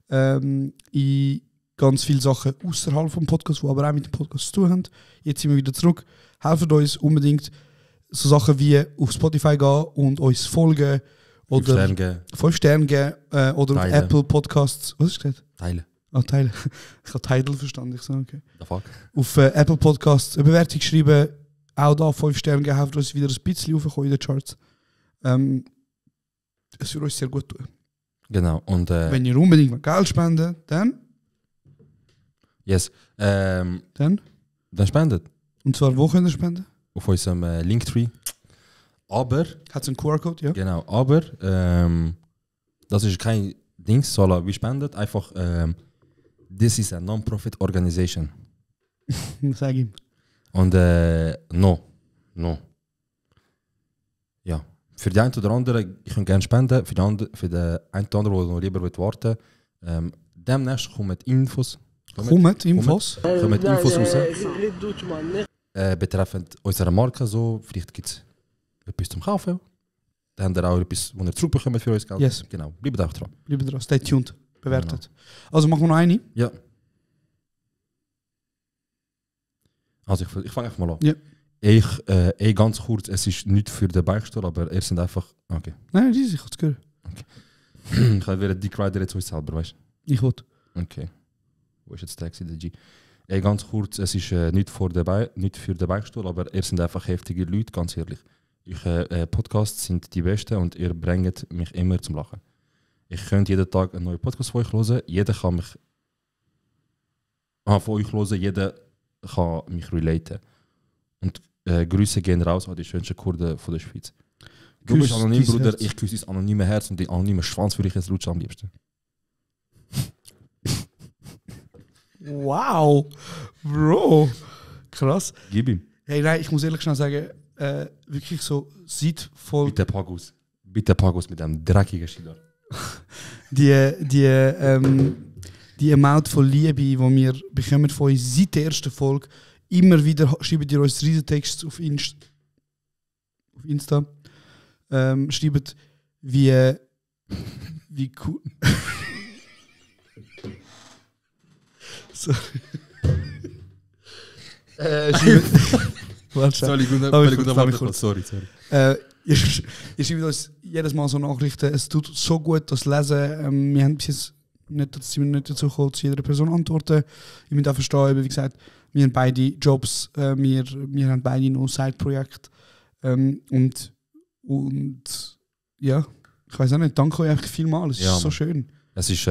in ganz viele Sachen außerhalb vom Podcast, die aber auch mit dem Podcast zu tun haben. Jetzt sind wir wieder zurück. Helfen uns unbedingt so Sachen wie auf Spotify gehen und uns folgen oder 5 Sterne geben oder auf Teilen. Apple Podcasts. Was hast du gesagt? Teilen. Ah, teilen. Ich habe Title verstanden. Ich so, okay. The fuck? Auf Apple Podcasts eine Bewertung schreiben, auch da 5 Sterne geben, helfen uns wieder ein bisschen raufkommen in den Charts. Es würde uns sehr gut tun. Genau. Und Wenn ihr unbedingt mal Geld spenden, dann yes. Dann spendet. Und zwar, wo könnt ihr spenden? Auf unserem Linktree. Aber, Hat es einen QR-Code, ja? genau, aber das ist kein Ding, sondern wir spendet einfach, this is a non-profit organization. Sag ihm. Und no. Ja. Für die einen oder anderen, ich kann gerne spenden, für den einen oder anderen, der noch lieber warten will, demnächst kommen Infos. Kommen Infos. Kommen Infos raus. Ich rede Deutsch, Mann. Nicht. Betreffend unserer Marke, so, vielleicht gibt es etwas zum Kaufen. Dann habt ihr auch etwas, wo ihr zurückbekommt für uns Geld. Yes. Genau, bleibt auch dran. Bleibt dran, stay tuned. Bewertet. Also machen wir noch eine. Ja. Also ich fange einfach mal an. Ja. Ich ganz kurz, es ist nicht für den Beichtstuhl, aber er sind einfach... Okay. Nein, die ich kann es hören. Ich werde Dick Rider jetzt uns selber, weißt du? Ich will. Okay. Wo ist jetzt Taxi, der G? Ganz kurz, es ist nicht für den Beichtstuhl, aber ihr sind einfach heftige Leute, ganz ehrlich. Podcasts sind die besten und ihr bringt mich immer zum Lachen. Ich könnte jeden Tag einen neuen Podcast von euch hören. Jeder kann mich von euch hören, jeder kann mich relaten. Und Grüße gehen raus an die schönsten Kurden von der Schweiz. Du bist anonym, Bruder, Herz. Ich küsse das anonyme Herz und den anonymen Schwanz würde ich jetzt lutschen am liebsten. Wow! Bro! Krass. Gib ihm. Hey, nein, ich muss ehrlich schnell sagen, wirklich so seit voll... Bitte Pagus. Bitte Pagus mit einem dreckigen Schiller. Die Amount von Liebe, die wir bekommen von uns seit der ersten Folge, immer wieder schreibt ihr uns Riesentext auf Insta. Schreibt, wie cool. Sorry. Sorry. Ihr schreibt uns jedes Mal so Nachrichten. Es tut so gut, das Lesen. Wir haben bis jetzt nicht dazu gekommen, zu jeder Person antworten. Ich muss auch verstehen, wie gesagt, wir haben beide Jobs, wir haben beide noch Side-Projekte. Und ja, ich weiß auch nicht, danke euch einfach vielmals. Es ist so schön. Es ist,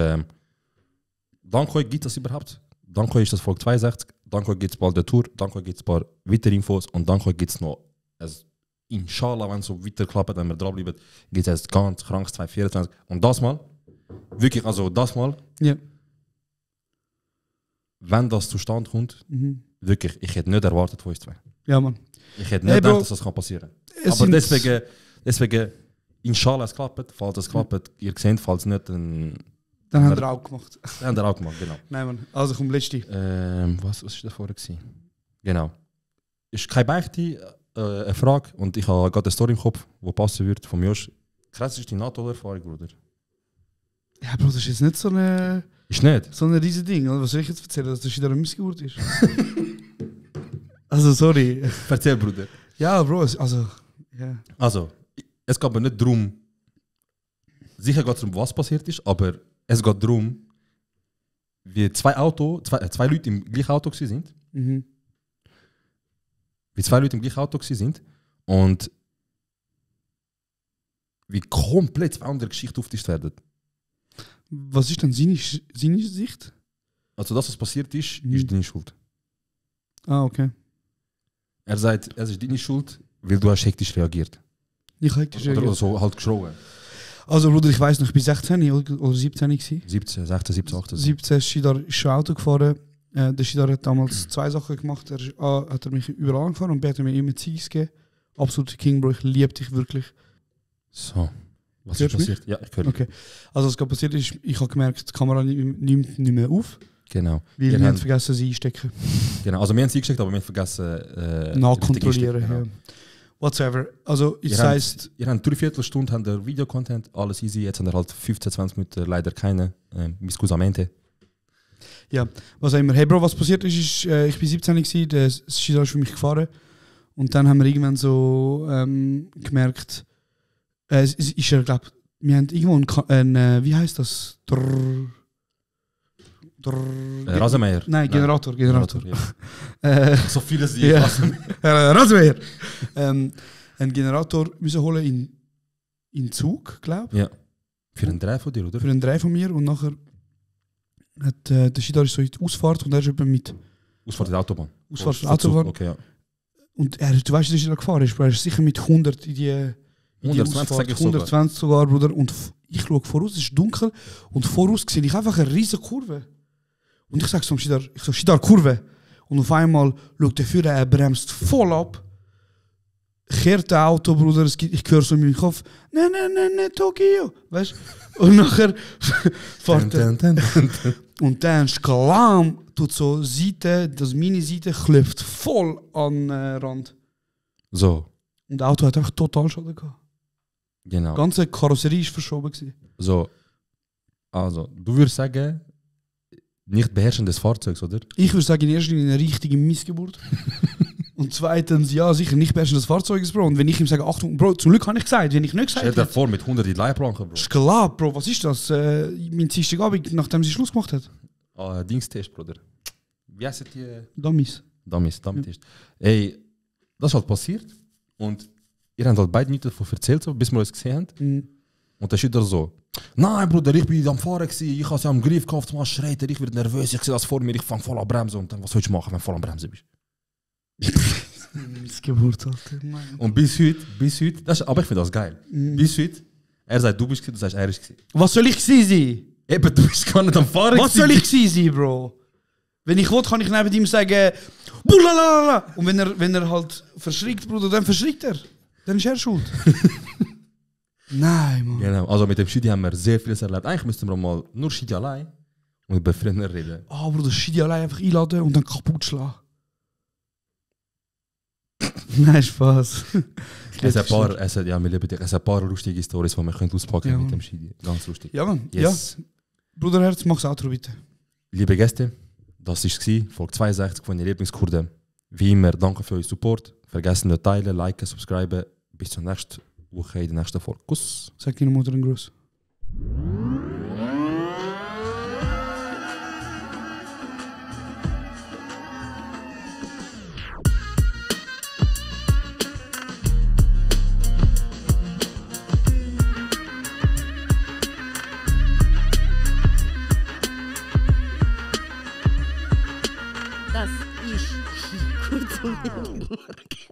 danke euch gibt es überhaupt. Danke euch ist das Folge 62. Danke euch gibt es bald eine Tour. Danke euch gibt es ein paar weitere Infos. Und danke euch gibt es noch, inshallah, wenn es so weiter klappt, wenn wir dranbleiben, gibt es ganz krankes 2024. Und das mal, wirklich, also das mal, wenn das zustande kommt, wirklich, ich hätte nicht erwartet von uns zwei. Ja, Mann. Ich hätte nicht gedacht, dass das passieren kann. Aber deswegen, inshallah, es klappt. Falls es klappt, ihr seht, falls nicht, dann haben wir auch gemacht. Dann haben wir auch gemacht, genau. Nein, Mann. Also komm, letzte. Was war das vorher? Genau. Ist keine Beichte, eine Frage, und ich habe gerade eine Story im Kopf, die passen würde von Josh. Krass ist die NATO-Erfahrung, Bruder. Ja, Bruder, das ist jetzt nicht so eine... Ist nicht? So ein riesiges Ding. Was soll ich jetzt erzählen, dass das wieder eine Missgeburt ist? Also, sorry. Erzähl, Bruder. Ja, Bro, also... Yeah. Also, es geht mir nicht darum... Sicher geht es darum, was passiert ist, aber es geht darum, wie zwei Leute im gleichen Auto waren. Mhm. Wie zwei Leute im gleichen Auto waren und wie komplett zwei andere Geschichten aufgetischt werden. Was ist denn seine Sicht? Also das, was passiert ist, ist deine Schuld. Ah, okay. Er sagt, es ist deine Schuld, weil du hast hektisch reagiert. Ich habe hektisch reagiert. Oder so halt geschrien. Also Bruder, ich weiss noch, ich war 16 oder 17 gewesen. 16, 18. 17 ist Shidar schon Auto gefahren. Der Shidar hat damals zwei Sachen gemacht. Hat er mich überall angefahren und B hat er mir immer Ziggis gegeben. Absoluter King, Bro, ich liebe dich wirklich. So, was ist passiert? Ja, ich höre. Okay. Also was gerade passiert ist, ich habe gemerkt, die Kamera nimmt nicht mehr auf. Genau. Weil wir haben vergessen, sie einstecken. Genau, also wir haben sie eingesteckt, aber wir haben vergessen... nachkontrollieren, genau. ja. Whatsoever. Also, ihr habt 3/4 habt ihr Videocontent, alles easy. Jetzt haben wir halt 15-20 Minuten leider keine. Miscusamente. Ja, was auch immer. Hey Bro, was passiert ist, ich war 17 gewesen, der Shida ist für mich gefahren. Und dann haben wir irgendwann so gemerkt, es ist ja, glaube wir haben irgendwo ein wie heißt das? Rasenmäher? Nein, Generator. Ja. So viele sind Rasenmäher. Einen Generator müssen holen in Zug, glaube ich. Ja. Für einen Dreh von dir, oder? Für einen Dreh von mir. Und nachher hat der Shida so in die Ausfahrt und er ist eben mit... Ausfahrt der Autobahn? Ausfahrt der Autobahn. Okay, ja. Und du weißt, dass er da gefahren ist, er ist sicher mit 100 in die 120 sage ich 120 sogar, Bruder. Und ich schaue voraus, es ist dunkel und voraus sehe ich einfach eine riesige Kurve. Und ich sage so, Shidar, Kurve. Und auf einmal schaut der Führer, er bremst voll ab. Kehrt das Auto, Bruder, ich höre so in meinem Kopf, nein, Tokio. Weißt du? Und nachher fährt er. Und dann Skalam tut so Seite, das Mini-Seite klopft voll an den Rand. So. Und das Auto hat einfach total Schaden gehabt. Genau. Die ganze Karosserie war verschoben gewesen. So. Also, du würdest sagen, nicht Beherrschen des Fahrzeugs, oder? Ich würde sagen, in erster Linie eine richtige Missgeburt. Und zweitens, ja, sicher nicht Beherrschen des Fahrzeugs, Bro. Und wenn ich ihm sage, Achtung, Bro, zum Glück habe ich gesagt, wenn ich nicht gesagt hätte. Stell dir vor, mit 100 in die Leitplanke, Bro. Ist klar, Bro, was ist das? Mein Dienstagabend, nachdem sie Schluss gemacht hat. Dingstest, Bruder. Wie heißt die? Dummies. Dummies-Test. Ey, das ist halt passiert. Und ihr habt halt beide nichts davon erzählt, so, bis wir es gesehen haben. Mhm. Und dann steht er so, nein, Bruder, ich bin am Fahren gewesen, ich habe sie am Griff gekauft, man schreit, ich werde nervös, ich sehe das vor mir, ich fange voll an bremsen. Und dann, was soll ich machen, wenn du voll am Bremsen bist? Missgeburt, Alter. Und bis heute, aber ich finde das geil. Bis heute, er sagt, du bist gewesen, du sagst, er ist gewesen. Was soll ich gewesen sein? Eben, du bist gar nicht am Fahren. Was soll ich gewesen sein, Bro? Wenn ich will, kann ich neben ihm sagen, Bulalala. Und wenn er halt verschrickt, Bruder, dann verschrickt er. Dann ist er schuld. Nein, Mann. Genau, also mit dem Shidi haben wir sehr vieles erlebt. Eigentlich müssten wir mal nur Shidi allein und über Freunde reden. Bruder, Shidi allein einfach einladen und dann kaputt schlagen. Nein, Spaß. Es hat ein paar lustige Storys, die wir auspacken Ja. mit dem Shidi. Ganz lustig. Ja, Mann. Yes. Ja. Bruderherz, mach's Outro bitte. Liebe Gäste, das war Folge 62 von den Lieblingskurden. Wie immer, danke für euren Support. Vergessen nicht teilen, liken, subscriben. Bis zur nächsten Woche in der nächsten Folge. Kuss. Sag deiner Mutter einen Gruß. Das ist kurz und bündig.